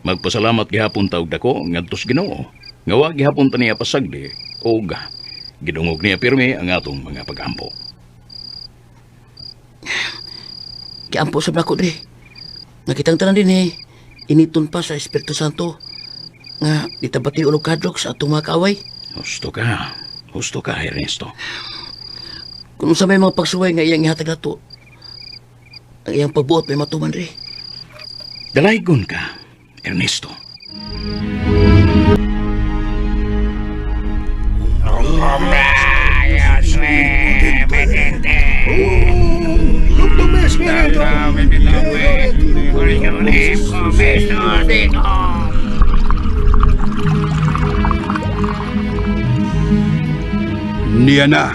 Magpasalamat gihapon ta og dako ngadto sa Ginoo. Nga wa gihapon ta niya pasagdi og gidungog niya pirmi ang atong mga pagampo. Giampo sa nako, Dre. Nakitang tanan din eh. Initon pa sa Espiritu Santo nga ditabati ulog kadlok sa atong mga kaaway. Husto ka. Husto ka, Ernesto. Kung sa may mga pagsuway nga iyang ihatag nato, Ang iyang pagbuot may matuman rin. Dalaygon ka, Ernesto. Niya na.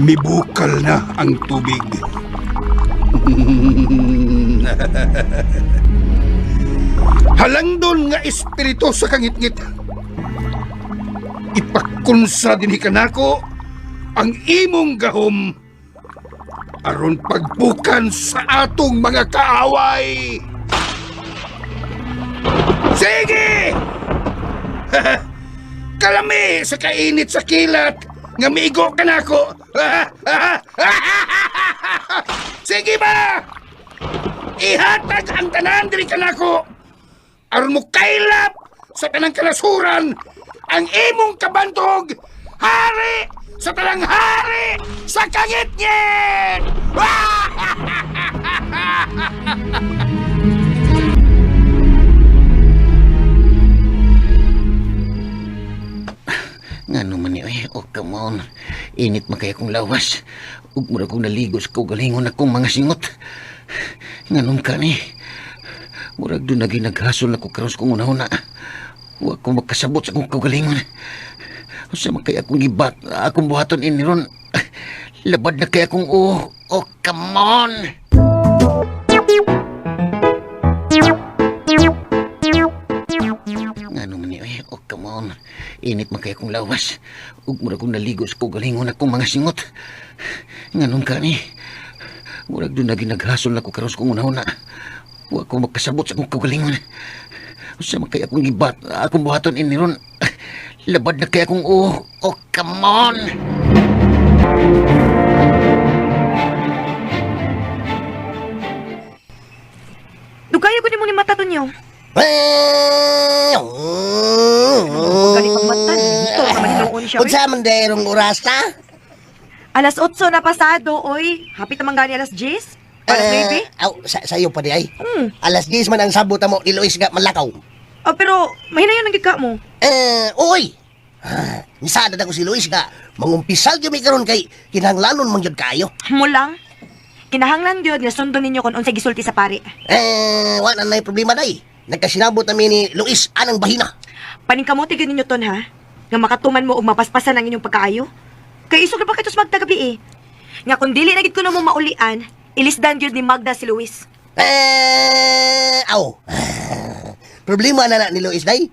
Mibukal na ang tubig. Halangdon nga espiritu sa kangitngit. Ipakunsa din kanako ang imong gahom aron pagbukan sa atong mga kaaway. Sige! Kalami sa kainit sa kilat nga miigo ka nako. Sige ba? Ihatag ang tanan diri kanako. Aron mo kailap sa tanang kalasuran ang imong kabantog hari sa tanang hari sa kangitngit. Ngano man ni oy, oh come on. Init man kay akong lawas. Ug mura kong naligo sa kaugalingon akong mga singot. Nganom ka ni. Murag doon naging naghasol na ko karon sa kong una-una. Wa ko makasabot sa akong kaugalingon. Usa man kay akong gibat, akong buhaton ini ron. Labad na kay akong oh, oh come on. Ngano man ni oy, oh come on. Init man kay akong lawas. Ug mura kong naligo sa kaugalingon akong mga singot. Nganom ka ni. Murag doon naging naghasol na ko karon sa kong una-una. Wa ko makasabot sa akong kaugalingon. Usa man kay akong gibat, akong buhaton ini ron. Labad na kay akong oh, oh come on. Dugayo ko nimo ni mata Tonyo. Pagkali pang mata, ito naman hinuon siya, oy. Unsa man derong oras ta? Alas 8 na pasado, oy. Hapit naman gani alas 10. Alas 9. Aw, sa iyo pa di ay. Alas 10 man ang sabot mo ni Luis nga malakaw. Ah, pero mahinayon ang gika mo. Eh, uy. Ah, Misada na ko si Luis nga mangumpisal gyud mi karon kay kinahanglanon man gyud kayo. Mo lang. Kinahanglan gyud nga sundon ninyo kung unsay gisulti sa pari. Eh, wala na problema day. Nagkasinabot nami ni Luis anang bahina. Paningkamuti gyud ninyo ton ha. Nga makatuman mo og mapaspasan ang inyong pagkaayo. Kay isog na pa kayo sa Magda gabi eh. Nga kung dili na gid kuno mo maulian, ilisdan gyud ni Magda si Luis. Eh, aw. Problema na na ni Luis day.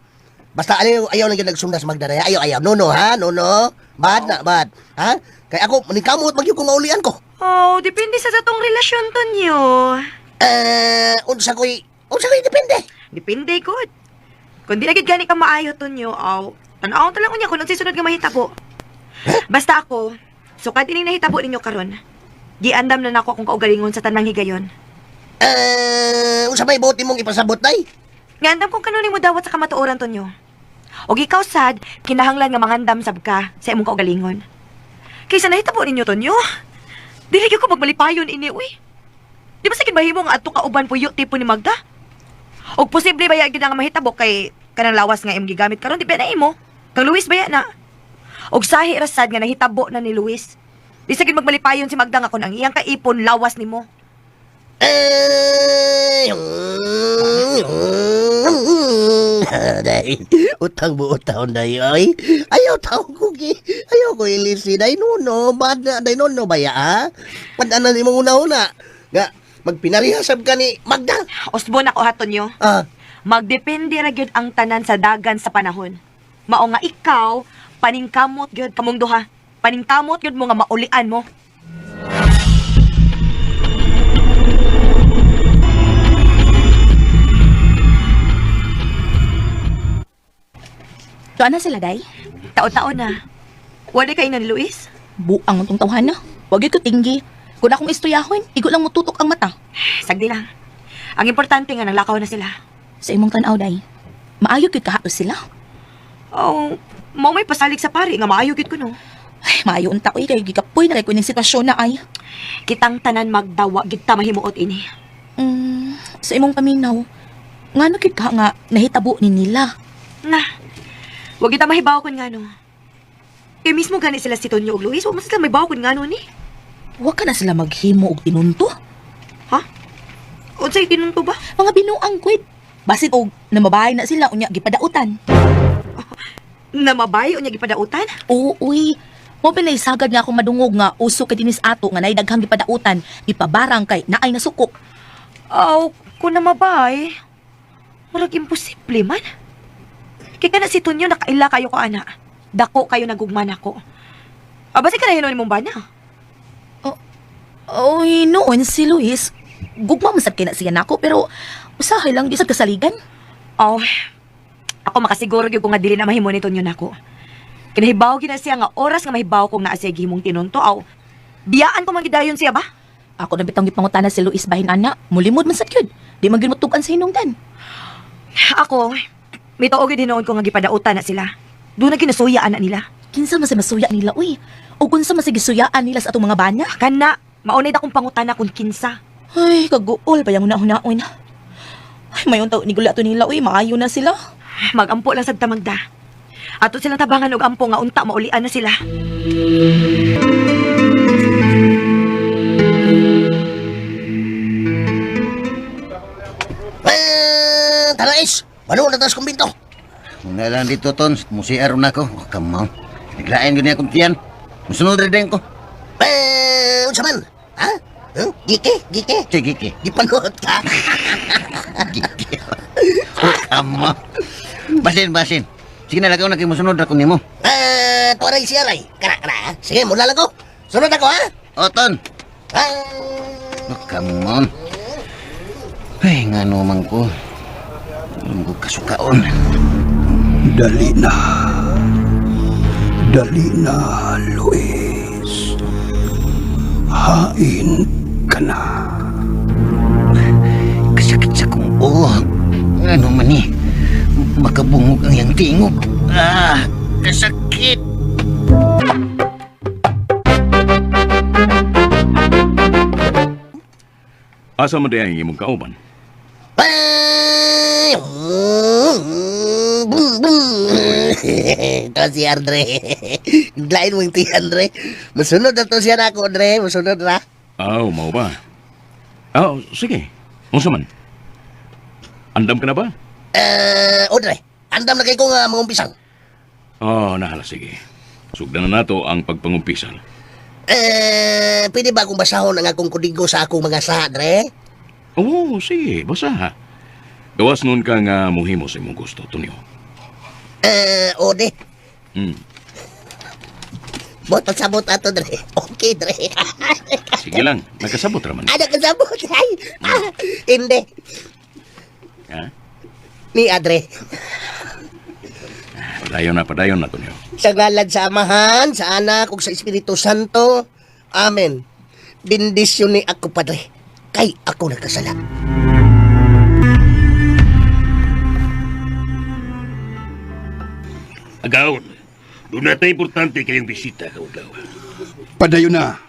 Basta ayaw, ayaw lang yung nagsunda sa Magda day. Ayaw, ayaw. No, no, ha? No, no. Bad na, bad. Ha? Kaya ako, manikamot magyud kung maulian ko. Oh, depende sa satong relasyon tonyo. Eh, unsa ko'y depende. Depende gud. Kung di na gid gani ka maayo tonyo, aw, tan-awon ta lang unya kung unsay sunod nga mahitabo. Basta ako, sukad ining nahitabo ninyo karon. Giandam na nako akong kaugalingon sa tanang higayon. Eh, unsa may buot nimong ipasabot day? Ngandam kung kanunin mo dawat sa kamatuoran tonyo. Og ikaw sad, kinahanglan nga mangandam sab ka sa imong kaugalingon. Kaysa nahitabo ninyo tonyo. Dili gyud ko magmalipayon ini uy. Di ba sa mahimo nga adto ka uban puyo tipo ni Magda? Og posible ba gyud nga mahitabo kay kanang lawas nga imong gigamit karon di ba na imo? Kang Luis ba na? Og sahi ra sad nga nahitabo na ni Luis. Di sa gid magmalipayon si Magda nga kun ang iyang kaipon lawas nimo. Eh, day, utang buot taon day, ay. Ayaw taon ko gi. Ayaw ko ilisi day no no, bad na day no no baya ha. Padanan ni mong una-una. Nga magpinarihasab ka ni Magda. Osbo na ko haton yo. Ah, Magdepende ra gyud ang tanan sa dagan sa panahon. Mao nga ikaw, paningkamot gyud kamong duha. Paningkamot gyud mo nga maulian mo. Tuan na sila, day. Tao-tao na. Wala kay ni Luis? Buang utong tawhan na. Wag gyud ko tinggi. Kung akong istoyahon, igo lang mututok ang mata. Sagdi lang. Ang importante nga nanglakaw na sila. Sa imong tan-aw, day. Maayo gyud kahato sila. Oh, mao may pasalig sa pari nga maayo gyud ko no. Ay, maayo unta oy kay gikapoy na kay kuning sitwasyon na ay. Kitang tanan magdawa gid ta mahimuot ini. Sa imong paminaw, ngano gid ka nga nahitabo ni nila? Na. Wag kita mahibaw kun ngano. Kay mismo gani sila si Tonyo ug Luis, wa man sila mahibaw kun ngano ni. Wa ka na sila maghimo og tinunto. Ha? Unsay tinunto ba? Mga binuang kwit. Basin og namabay na sila unya gipadautan. Namabay unya gipadautan? Oo, uy. Mo pinaysagad nga akong madungog nga uso kay dinis ato nga naay daghang gipadautan, gipabarang kay naay nasuko. Aw, kung namabay, murag imposible man. Kay kana si Tonyo nakaila kayo ko ana. Dako kayo nagugma nako. Aba si kana hinuon mong bana. Oy, noon si Luis, gugma man sad kay na siya nako pero usahay lang di sad kasaligan. Aw, ako makasiguro gyud ko nga dili na mahimo ni Tonyo nako. Kinahibaw gyud na siya nga oras nga mahibaw kong naa siya gihimong tinunto aw. Biyaan ko man gidayon siya ba? Ako na bitang gipangutana si Luis bahin ana, mulimod man sad gyud. Di man gyud motug-an sa hinungdan. Ako, may tuo gyud hinuon ko nga gipadautan na sila. Doon na ginasuya ana nila. Kinsa man sa masuya nila uy? O kunsa man sa gisuyaan nila sa atong mga bana? Kana, maunay akong pangutana kung kinsa. Ay, kaguol pa yung hunaon. Ay, mayon taw ni gula to nila uy, maayo na sila. Magampo lang sad tamagda. Ato silang tabangan og ampo nga unta maulian na sila. Eh, tara is, Manood na tas kumbinto. Muna lang dito, Ton. Musiar na ko. Oh, come on. Naglain ko niya akong tiyan. Musunod rin din ko. Eh, unsa man? Ha? Huh? Gike, gike. Sige, gike. Gipanood ka. Gike. Oh, come on. Basin, basin. Sige na, lagaw na kayo musunod ako nimo. Eh, tuwaray siya ray. Kana, kana. ha? Sige, mula lang ko. Sunod ako, ha? Oh, Ton. Ah, Oh, come on. Ay, nga naman ko. Alam ko kasukaon. Dali na. Dali na, Luis. Hain ka na. Kasakit sa kong ulo. Ano man eh. Makabungog ang iyang tingog. Ah, kasakit. Asa man di ang imong kauban? Ay! Bum, bum. Ito si Andre. Lain mo yung ti Andre. Masunod na to siya na ako, Andre. Masunod na. Aw, mao ba? Aw, sige. Unsa man? Andam ka na ba? Eh, Andre, andam na kay ko nga mga umpisal. Oh, nahala sige. Sugdan na nato ang pagpangumpisal. Eh, pwede ba akong basahon ang akong kudigo sa akong mga sa, Andre? Oo, sige, basta ha. Gawas nun ka nga muhimo sa imong gusto, Tonyo. Eh, ode. Bot, pagsabot ato, Dre. Okay, Dre. Sige lang, nakasabot raman. Ada kasabot. Ay, ah, hindi. Ha? Ni Adre. Padayon na, Tonyo. Sa ngalan sa Amahan, sa Anak, ug sa Espiritu Santo. Amen. Bendisyon ni ako, Padre. Kay ako nagkasala. Agaon, doon na tayo importante kayong bisita, kaudlaw. Padayon na.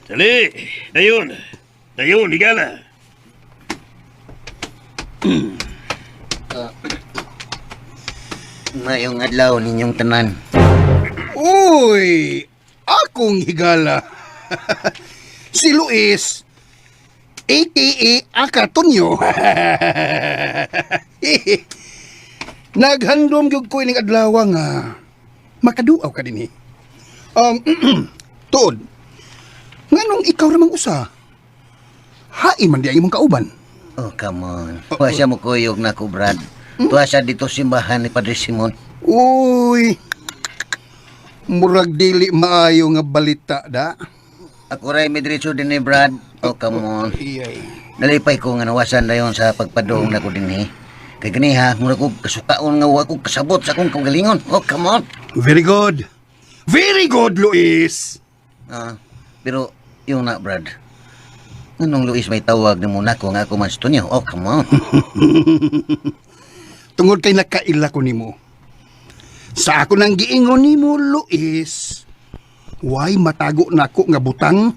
Dali, dayon. Dayon, higala. Mayong adlaw ninyong tanan. Uy, akong higala. Si Luis, aka Aka Tonyo. Naghandom gyud ko ining adlaw nga makaduaw ka dinhi. Tuod. Nganong ikaw ramang usa? Hain man di ang imong kauban. Oh, come on. Wa siya mo kuyog na ko, Brad. Tuwa siya dito simbahan ni Padre Simon. Uy. Murag dili maayo nga balita da. Ako ray may diretso din ni Brad. Oh, come on. Iyay. Nalipay ko nga nawasan dayon sa pagpadong na ko din eh. Kay ganiha, mura ko kasukaon nga wa ko kasabot sa akong kaugalingon. Oh, come on. Very good. Very good, Luis. Ah, pero yung na, Brad. Anong Luis may tawag ni muna ko nga ako man sa Tonyo? Oh, come on. Tungod kay nakaila ko nimo. Sa ako nang giingon nimo, Luis. Way matago nako nga butang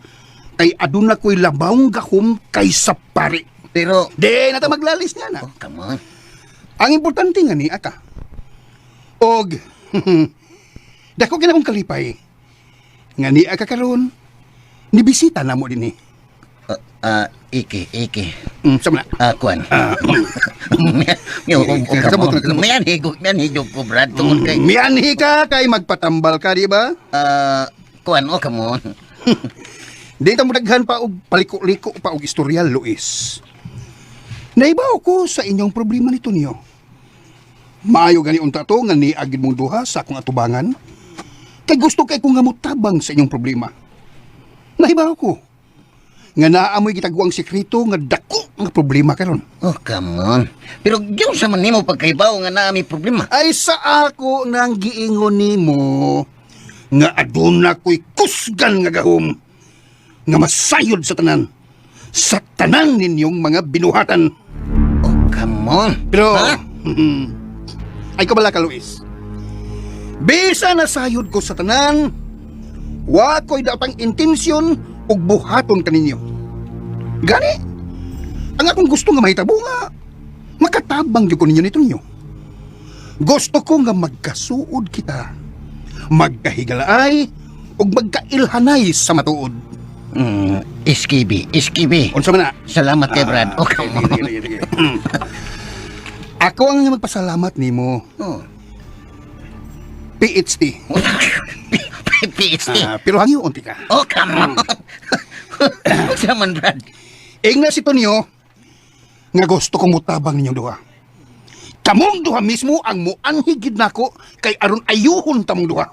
kay aduna ko'y labawng gahom kaysa pari. Pero, Di na ta maglalis niya na. oh, come on. Ang importante nga ni aka. Og dako kina akong kalipay. Nga ni aka karon ni bisita na mo dinhi. Iki, iki. Sama na. Kuan. Kasabot na, kasabot. Miyan higog, miyan higog ko, Brad. Tungod kay, Mianhi ka kay magpatambal ka, di ba? Kuan, oh, come on. Di ta mo daghan pa og paliko-liko pa og istorya, Luis. Naibaw ko sa inyong problema nito niyo. Maayo gani unta to nga niagid mong duha sa akong atubangan. Kay gusto kay ko nga motabang sa inyong problema. Naibaw ko nga naamoy gitaguang sekreto nga dako nga problema karon. Oh, come on. Pero gyud sa man nimo pagkaibaw nga naa may problema. Ay sa ako nang giingon nimo nga aduna ko'y kusgan nga gahom nga masayod sa tanan ninyong mga binuhatan. Oh, come on. Pero Ha? ay kabala ka, Luis. Bisa nasayod ko sa tanan, wa ko'y datang intensyon ug buhaton kaninyo. Gani, ang akong gusto nga mahitabo nga makatabang gyud ko ninyo nito ninyo. Gusto ko nga magkasuod kita, magkahigalaay ug magkailhanay sa matuod. Iskibi, iskibi. Unsa man na? Salamat kay Brad. Oh, come on. Sige, sige, sige. Ako ang magpasalamat nimo, Oh. PhD. PhD. Ah, pero hangyo unti ka. Oh, come on. Unsa man, Brad? Ingna si Tonyo nga gusto kong mutabang ninyong duha. Kamong duha mismo ang muanhigid nako kay aron ayuhon tamong duha.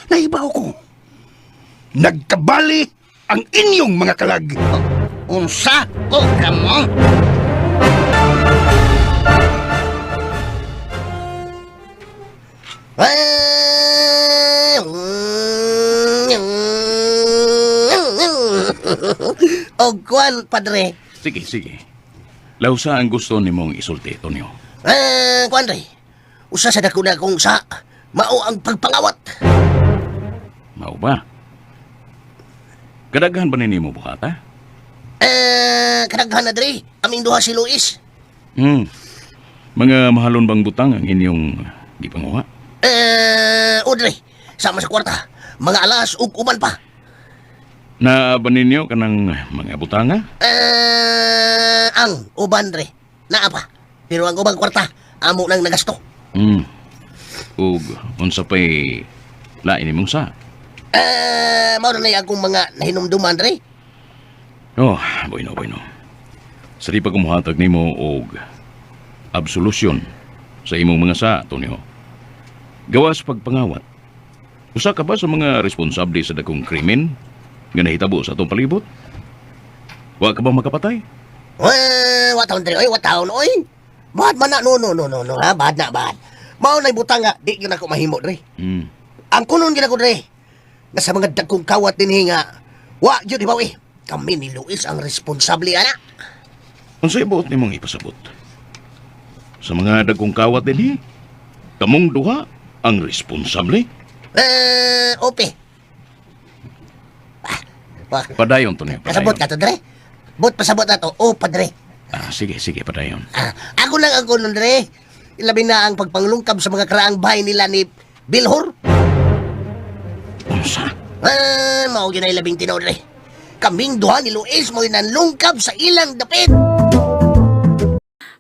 Naibaw ko. Nagkabali ang inyong mga kalag. Unsa? Oh, come on. Og kuan, padre. Sige, sige. Lausa ang gusto nimong isulti, Tonyo. Kuan re. Usa sa dako na akong sa mao ang pagpangawat. Mao ba? Kadaghan ba nimo buhata? Kadaghan na dre. Aming duha si Luis. Mga mahalon bang butang ang inyong gipanguha? Odre, sama sa kwarta. Mga alas ug uban pa. Na ba ninyo kanang mga butanga? Ang uban dre. Naa pa. Pero ang ubang kwarta, amo nang nagasto. Ug unsa pay lain nimong sa? Mao na na akong mga nahinumduman dre. Oh, bueno, bueno. Sa di pa kumuhatag nimo og absolution sa imong mga sa, Tonyo. Gawas pagpangawat. Usa ka ba sa mga responsable sa dakong krimen nga nahitabo sa atong palibot? Wa ka ba makapatay? Eh, wa taon dre, oy, wa taon oy. Bad man na, no, no, no, no, no, ha, bad na, bad. Mao na butang nga, di gyud ako mahimo dre. Ang kunon gyud ako dre. Nga sa mga dagkong kawat dinhi nga, wa gyud hibaw eh. Kami ni Luis ang responsable ana. Unsay buot nimong ipasabot? Sa mga dagkong kawat dinhi, kamong duha ang responsable? Ope. Ah, wa, Padayon, Tonyo, kasabot padayon. ka to dre. Bot pasabot na to. O padre. Ah, sige, sige, padayon. Ah, ako lang ang kunon dre. Ilabi na ang pagpanglungkab sa mga kraang bahay nila ni Bilhor. Unsa? Ah, mao gyud ay labing tinuod dre. Kaming duha ni Luis mo'y nanlungkab sa ilang dapit.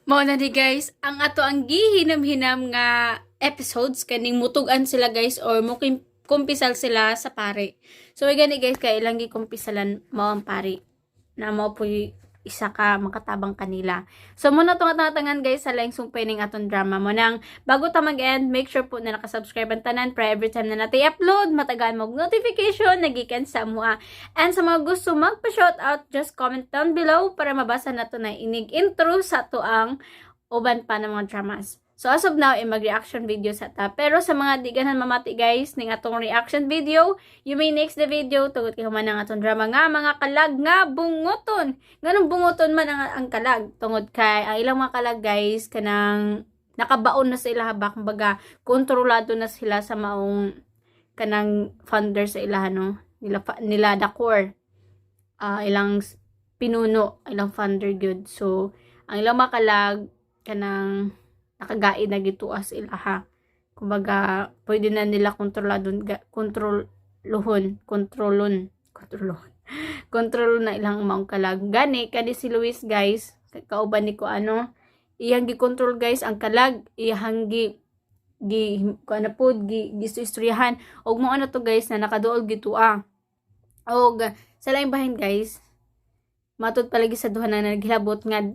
Mao na di guys, ang ato ang gihinam-hinam nga episodes kaning mutugan sila guys or mukim kumpisal sila sa pare. So gani guys kay ilang gikumpisalan mao ang pare na mao po'y isa ka makatabang kanila. So muna itong tatangan guys sa laing sumpay ning atong drama mo nang bago ta mag-end, make sure po na nakasubscribe ang tanan para every time na natin i-upload, matagaan mo og notification nagikan sa mua. And sa mga gusto magpa-shoutout, just comment down below para mabasa na to na inig intro sa to ang uban pa ng mga dramas. So as of now, ay mag-reaction video sa ta. Pero sa mga di ganahan mamati guys, ning atong reaction video, you may next the video tungod kay human ang atong drama nga mga kalag nga bunguton. Nganong bunguton man ang kalag tungod kay ang ilang mga kalag guys kanang nakabaon na sa ila ba, kumbaga kontrolado na sila sa maong Kanang founder sa ilaha, no, nila Dakor, ilang pinuno, ilang founder gyud. So ang ilang makalag kanang nakagaid na gituas ilaha, kumbaga pwede na nila kontroladon, kontroluhon, kontrolon, kontrolon, kontrol na ilang maong kalag. Gani kani si Luis, guys, kauban ni ko ano, iyang gi-control, guys, ang kalag, iyang gi gi kuan na pod, gi giistoryahan og mo ano to, guys, na nakaduol gitua. Og sa laing bahin, guys, matud palagi sa duha na naghilabot nga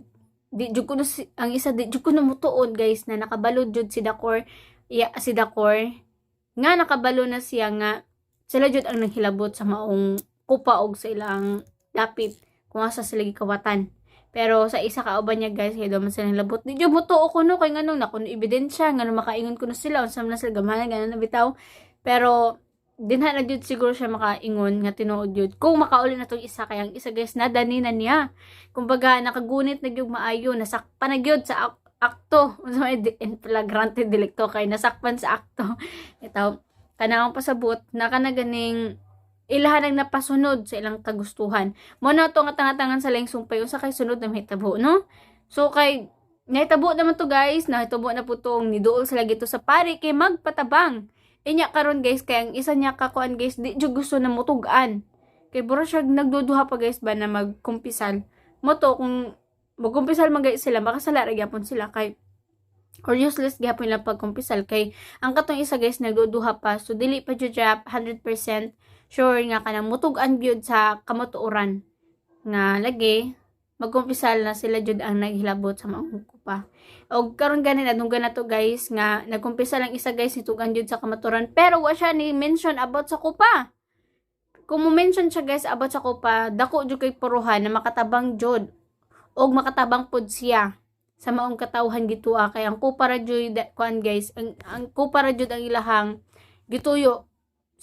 di jud kuno ang isa di jud kuno mutuod, guys, na nakabalo jud si Dakor, iya si Dakor nga nakabalo na siya nga sila jud ang naghilabot sa maong kupa og sa ilang dapit kung asa sila gikawatan. Pero sa isa kauban niya, guys, kay man sila nilabot, di jud mutuo kuno kay nganong na kuno ebidensya, nganong makaingon kuno sila, unsa man na sila gamhanan, ganan na bitaw. Pero dinha na jud siguro siya makaingon nga tinuod jud kung makauli na tong isa, kay ang isa, guys, nadani na niya, kumbaga nakagunit na gyud maayo, nasakpan na gyud sa akto, unsa may in flagrante delicto kay nasakpan sa akto. Itaw kanang pasabot na kana ganing ilahan ang napasunod sa ilang kagustuhan mo na to nga tangatangan sa laing sumpay, unsa kay sunod na mahitabo, no? So kay nahitabo naman to, guys, nahitabo na po tong niduol sila gito sa pare kay magpatabang. Inya karon, guys, kay ang isa niya kakuan, guys, di jud gusto na mutugan. Kay buro siya nagduduha pa, guys, ba na magkumpisal. Mo to kung magkumpisal man guys sila, makasala ra gyapon sila kay or useless gyapon lang pagkumpisal kay ang katong isa, guys, nagduduha pa. So dili pa jud siya 100% sure nga kanang mutug-an gyud sa kamatuoran nga lagi magkumpisal na sila jud ang naghilabot sa maong kupa. Og karon gani nadunggan na to, guys, nga nagkumpisa lang isa, guys, nitugan jud sa kamatuoran pero wa siya ni mention about sa kupa. Kung mo mention siya, guys, about sa kupa, dako jud kay puruhan na makatabang jud og makatabang pod siya sa maong katawhan gitua kay ang kupa ra jud kuan, guys, ang kupa ra jud ang ilahang gituyo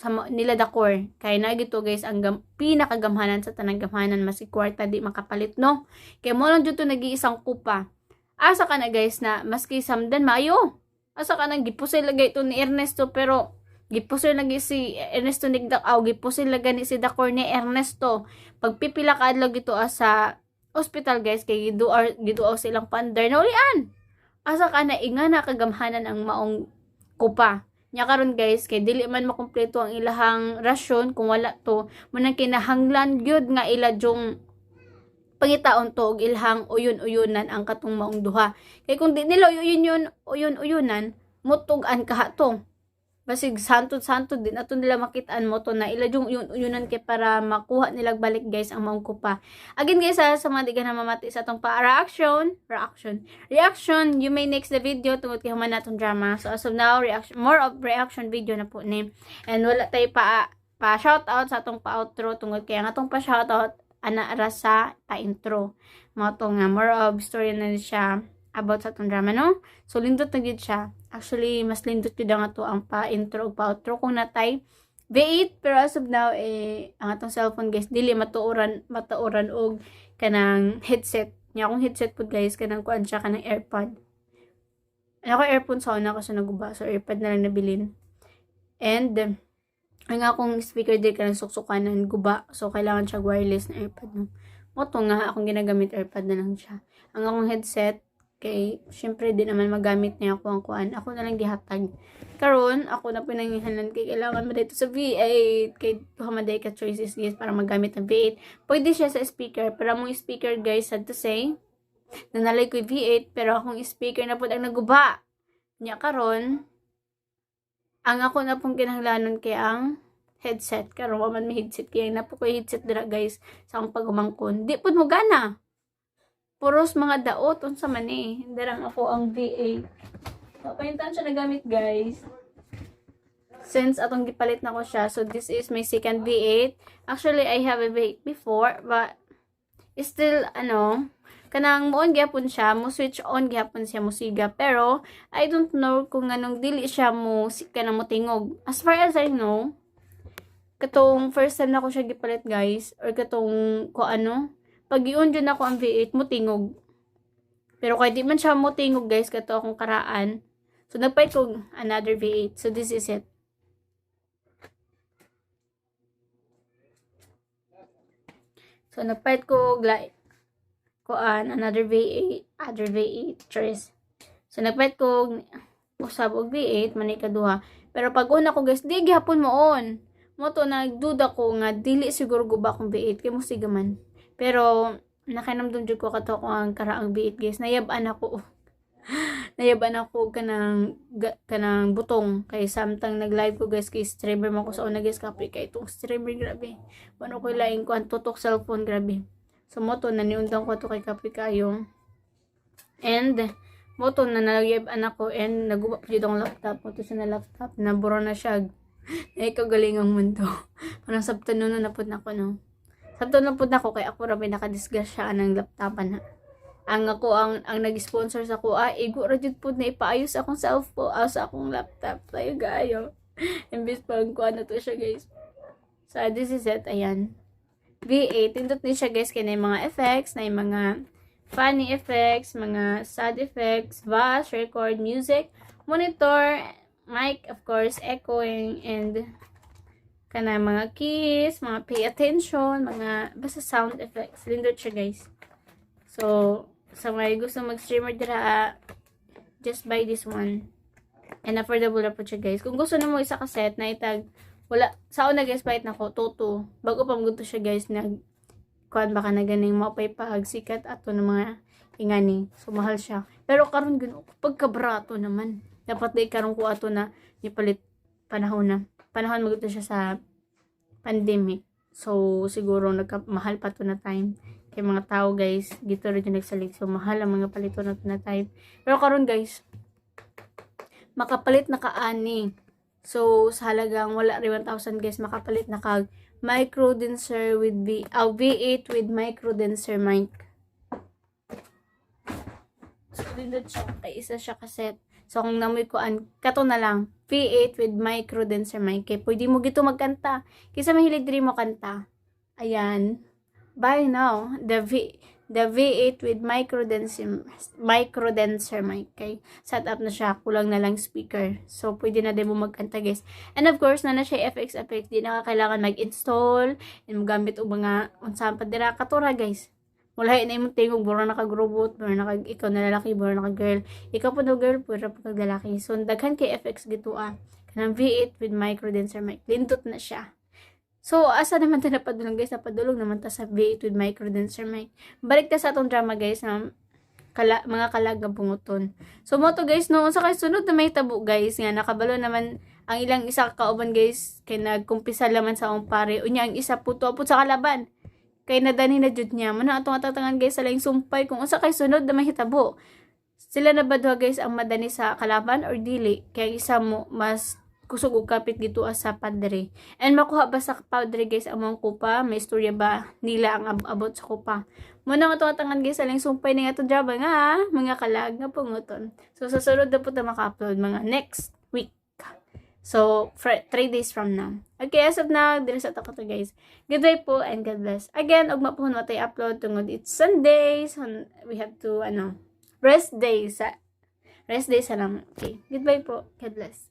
sa nila Dakor kay na gito, guys, ang pinakagamhanan sa tanang gamhanan, maski kwarta di makapalit, no? Kay mo lang jud to nag-iisang kupa. Asa ka na, guys, na maski samdan maayo, asa ka nang gipusil lagay ito ni Ernesto, pero gipusil lagi si Ernesto nigdak aw gipusil lagi ni si Dakor ni Ernesto pagpipila ka adlaw gito sa hospital, guys, kay giduaw giduaw silang pander na ulian. Asa ka na inga na kagamhanan ang maong kupa nya karon, guys, kay dili man makumpleto ang ilahang rasyon kung wala to mo nang kinahanglan gyud nga ila jung pangitaon to og ilahang uyon-uyunan ang katong maong duha, kay kung di nila uyun yun uyon-uyunan, mutug-an kaha to. Basig santod-santod din ato nila makitaan mo to na ila yung uyon-uyunan kay para makuha nila balik, guys, ang maong kupa. Again, guys, ha, sa mga di ka na mamati sa atong pa reaction reaction reaction, you may next the video tungod kay human natong drama. So as of now, reaction, more of reaction video na po ni, and wala tayo pa pa shout out sa atong pa outro tungod kay ang atong pa shout out ana ra sa pa intro mo to nga more of story na siya about sa atong drama, no? So lindot na gyud siya. Actually, mas lindot gyud ang ato ang pa intro ug pa outro kung natay V8, pero as of now eh ang atong cellphone, guys, dili matuoran matuoran og kanang headset nya. Akong headset pud, guys, kanang kuan siya, kanang AirPod. Ano ko, earphone sa una kasi naguba, so AirPod na lang nabilin. And ang akong speaker di kanang suksukanan guba, so kailangan siya wireless na AirPod, no? Mo to nga akong ginagamit, AirPod na lang siya. Ang akong headset kay syempre di naman magamit niya ako ang kuan, ako na lang gihatag. Karon ako na pinangihanan kay kailangan mo dito sa V8 kay duha man ka choices, guys, para magamit ang V8. Pwede siya sa speaker, pero among speaker, guys, sad to say, nanalay ko V8 pero akong speaker na pud ang naguba nya. Karon ang ako na pong kinahanglanon kay ang headset. Karon wa man may headset kay na po ko headset dira, guys, sa akong pagumangkon di pud mo gana, puros mga daot. Unsa man eh, dirang ako ang V8. So, paintan siya nagamit, guys, since atong gipalit na ko siya. So this is my second V8. Actually, I have a V8 before, but still ano, kanang mo-on gyapon siya, mo switch on gyapon siya, mo siga, pero I don't know kung anong dili siya mo kanang mo tingog. As far as I know, katong first time na ko siya gipalit, guys, or katong ko ano, pag i-on jud nako ang V8, mo tingog. Pero kay di man siya mo tingog, guys, kato akong karaan. So nagpalit ko another V8. So this is it. So nagpalit ko og kuan, another V8, other V8 choice. So nagpalit ko og usab og V8 man kaduha. Pero pag una ko, guys, di gihapon mo on. Mo to nagduda ko nga dili siguro guba akong V8 kay mo man. Pero nakainamdum jud ko kato ko ang karaang V8, guys. Nayab-an ako. Nayab-an ako kanang butong kay samtang nag-live ko, guys, kay streamer man ko sa una, guys, kapoy kay itong streamer, grabe. Wano ko laing kuan tutok cellphone, grabe. So mo to naniundang ko to kay kapoy kayo. And mo to na nayab-an ako and naguba pa jud akong laptop mo to sa na laptop nabura na siya. Ay kagaling ang mundo. Parang sabtan no na pud nako, no. Sabtan na pud nako kay ako ra may nakadisgrasya ang laptopan na. Ang ako ang nag-sponsor sa ko, ah, igo ra jud pud na ipaayos akong cellphone, ah, sa akong laptop. Tayo gayo. Imbis pa kuan na to siya, guys. So this is it, ayan. V8, tindot ni siya, guys, kay na mga effects, na yung mga funny effects, mga sad effects, bass, record, music, monitor, mic, of course, echoing, and kana mga keys, mga pay attention, mga basta sound effects. Lindot siya, guys. So, sa may gusto mag-streamer dira, just buy this one. And affordable na po siya, guys. Kung gusto na mo isa ka set na itag, wala, sa una, guys, palit na ko, toto. Bago pa magunto siya, guys, nag, kuan baka na ganing mapay pag sikat ato ng mga ingani. So, mahal siya. Pero karon gino, pagkabrato naman. Dapat di karon ko ato na ipalit panahon na. Panahon magunto siya sa pandemic. So, siguro nagka, mahal pa to na time. Kay mga tao, guys, dito rin yung nagsalig. So, mahal ang mga palito na to na time. Pero karon, guys, makapalit na kaani. So, sa halagang wala rin 1,000, guys, makapalit na kag micro condenser with V8 with micro condenser mic. So, dito siya, kay isa siya kaset. So, kung namoy ko an, kato na lang, V8 with micro condenser mic. Kay pwede mo gito magkanta. Kaysa mahilig diri mo kanta. Ayan. Buy now the V8 with micro condenser mic kay set up na siya, kulang na lang speaker. So pwede na din mo magkanta, guys. And of course na na siya FX effects, di na ka kailangan mag-install and magamit og mga unsaan pa dira katura, guys. Wala na imong tingog, bura na kag robot, bura na kag ikaw na lalaki, bura na kag girl. Ikaw po no girl, pura po kag lalaki. So daghan kay FX gitu ah. Kanang V8 with micro condenser mic. Lindot na siya. So, asa naman ta napadulong, guys? Napadulong naman ta sa V8 with micro condenser mic. Balik ta sa atong drama, guys, na mga kalag nga bunguton. So, mo to, guys, no, unsa kay sunod na may tabo, guys, nga nakabalo naman ang ilang isa ka kauban, guys, kay nagkumpisa laman sa akong pare. Unya ang isa puto apod sa kalaban. Kay nadani na jud niya. Muna atong atatangan, guys, sa laing sumpay kung unsa kay sunod na mahitabo. Sila na ba duha, guys, ang madani sa kalaban or dili? Kay ang isa mo mas kusog og kapit gito sa padre. And makuha ba sa padre, guys, ang mga kupa? May istorya ba nila ang abot sa kupa? Muna nga tangan, guys, aling sumpay ni nga drama nga mga kalag nga punguton. So sa sunod na po ta maka-upload mga next week. So, 3 days from now. Okay, as of now, diri sa to, guys. Goodbye po and God bless. Again, ugma po hun tay upload tungod it's Sunday. So, we have to, ano, rest day sa lang. Okay, goodbye po. God bless.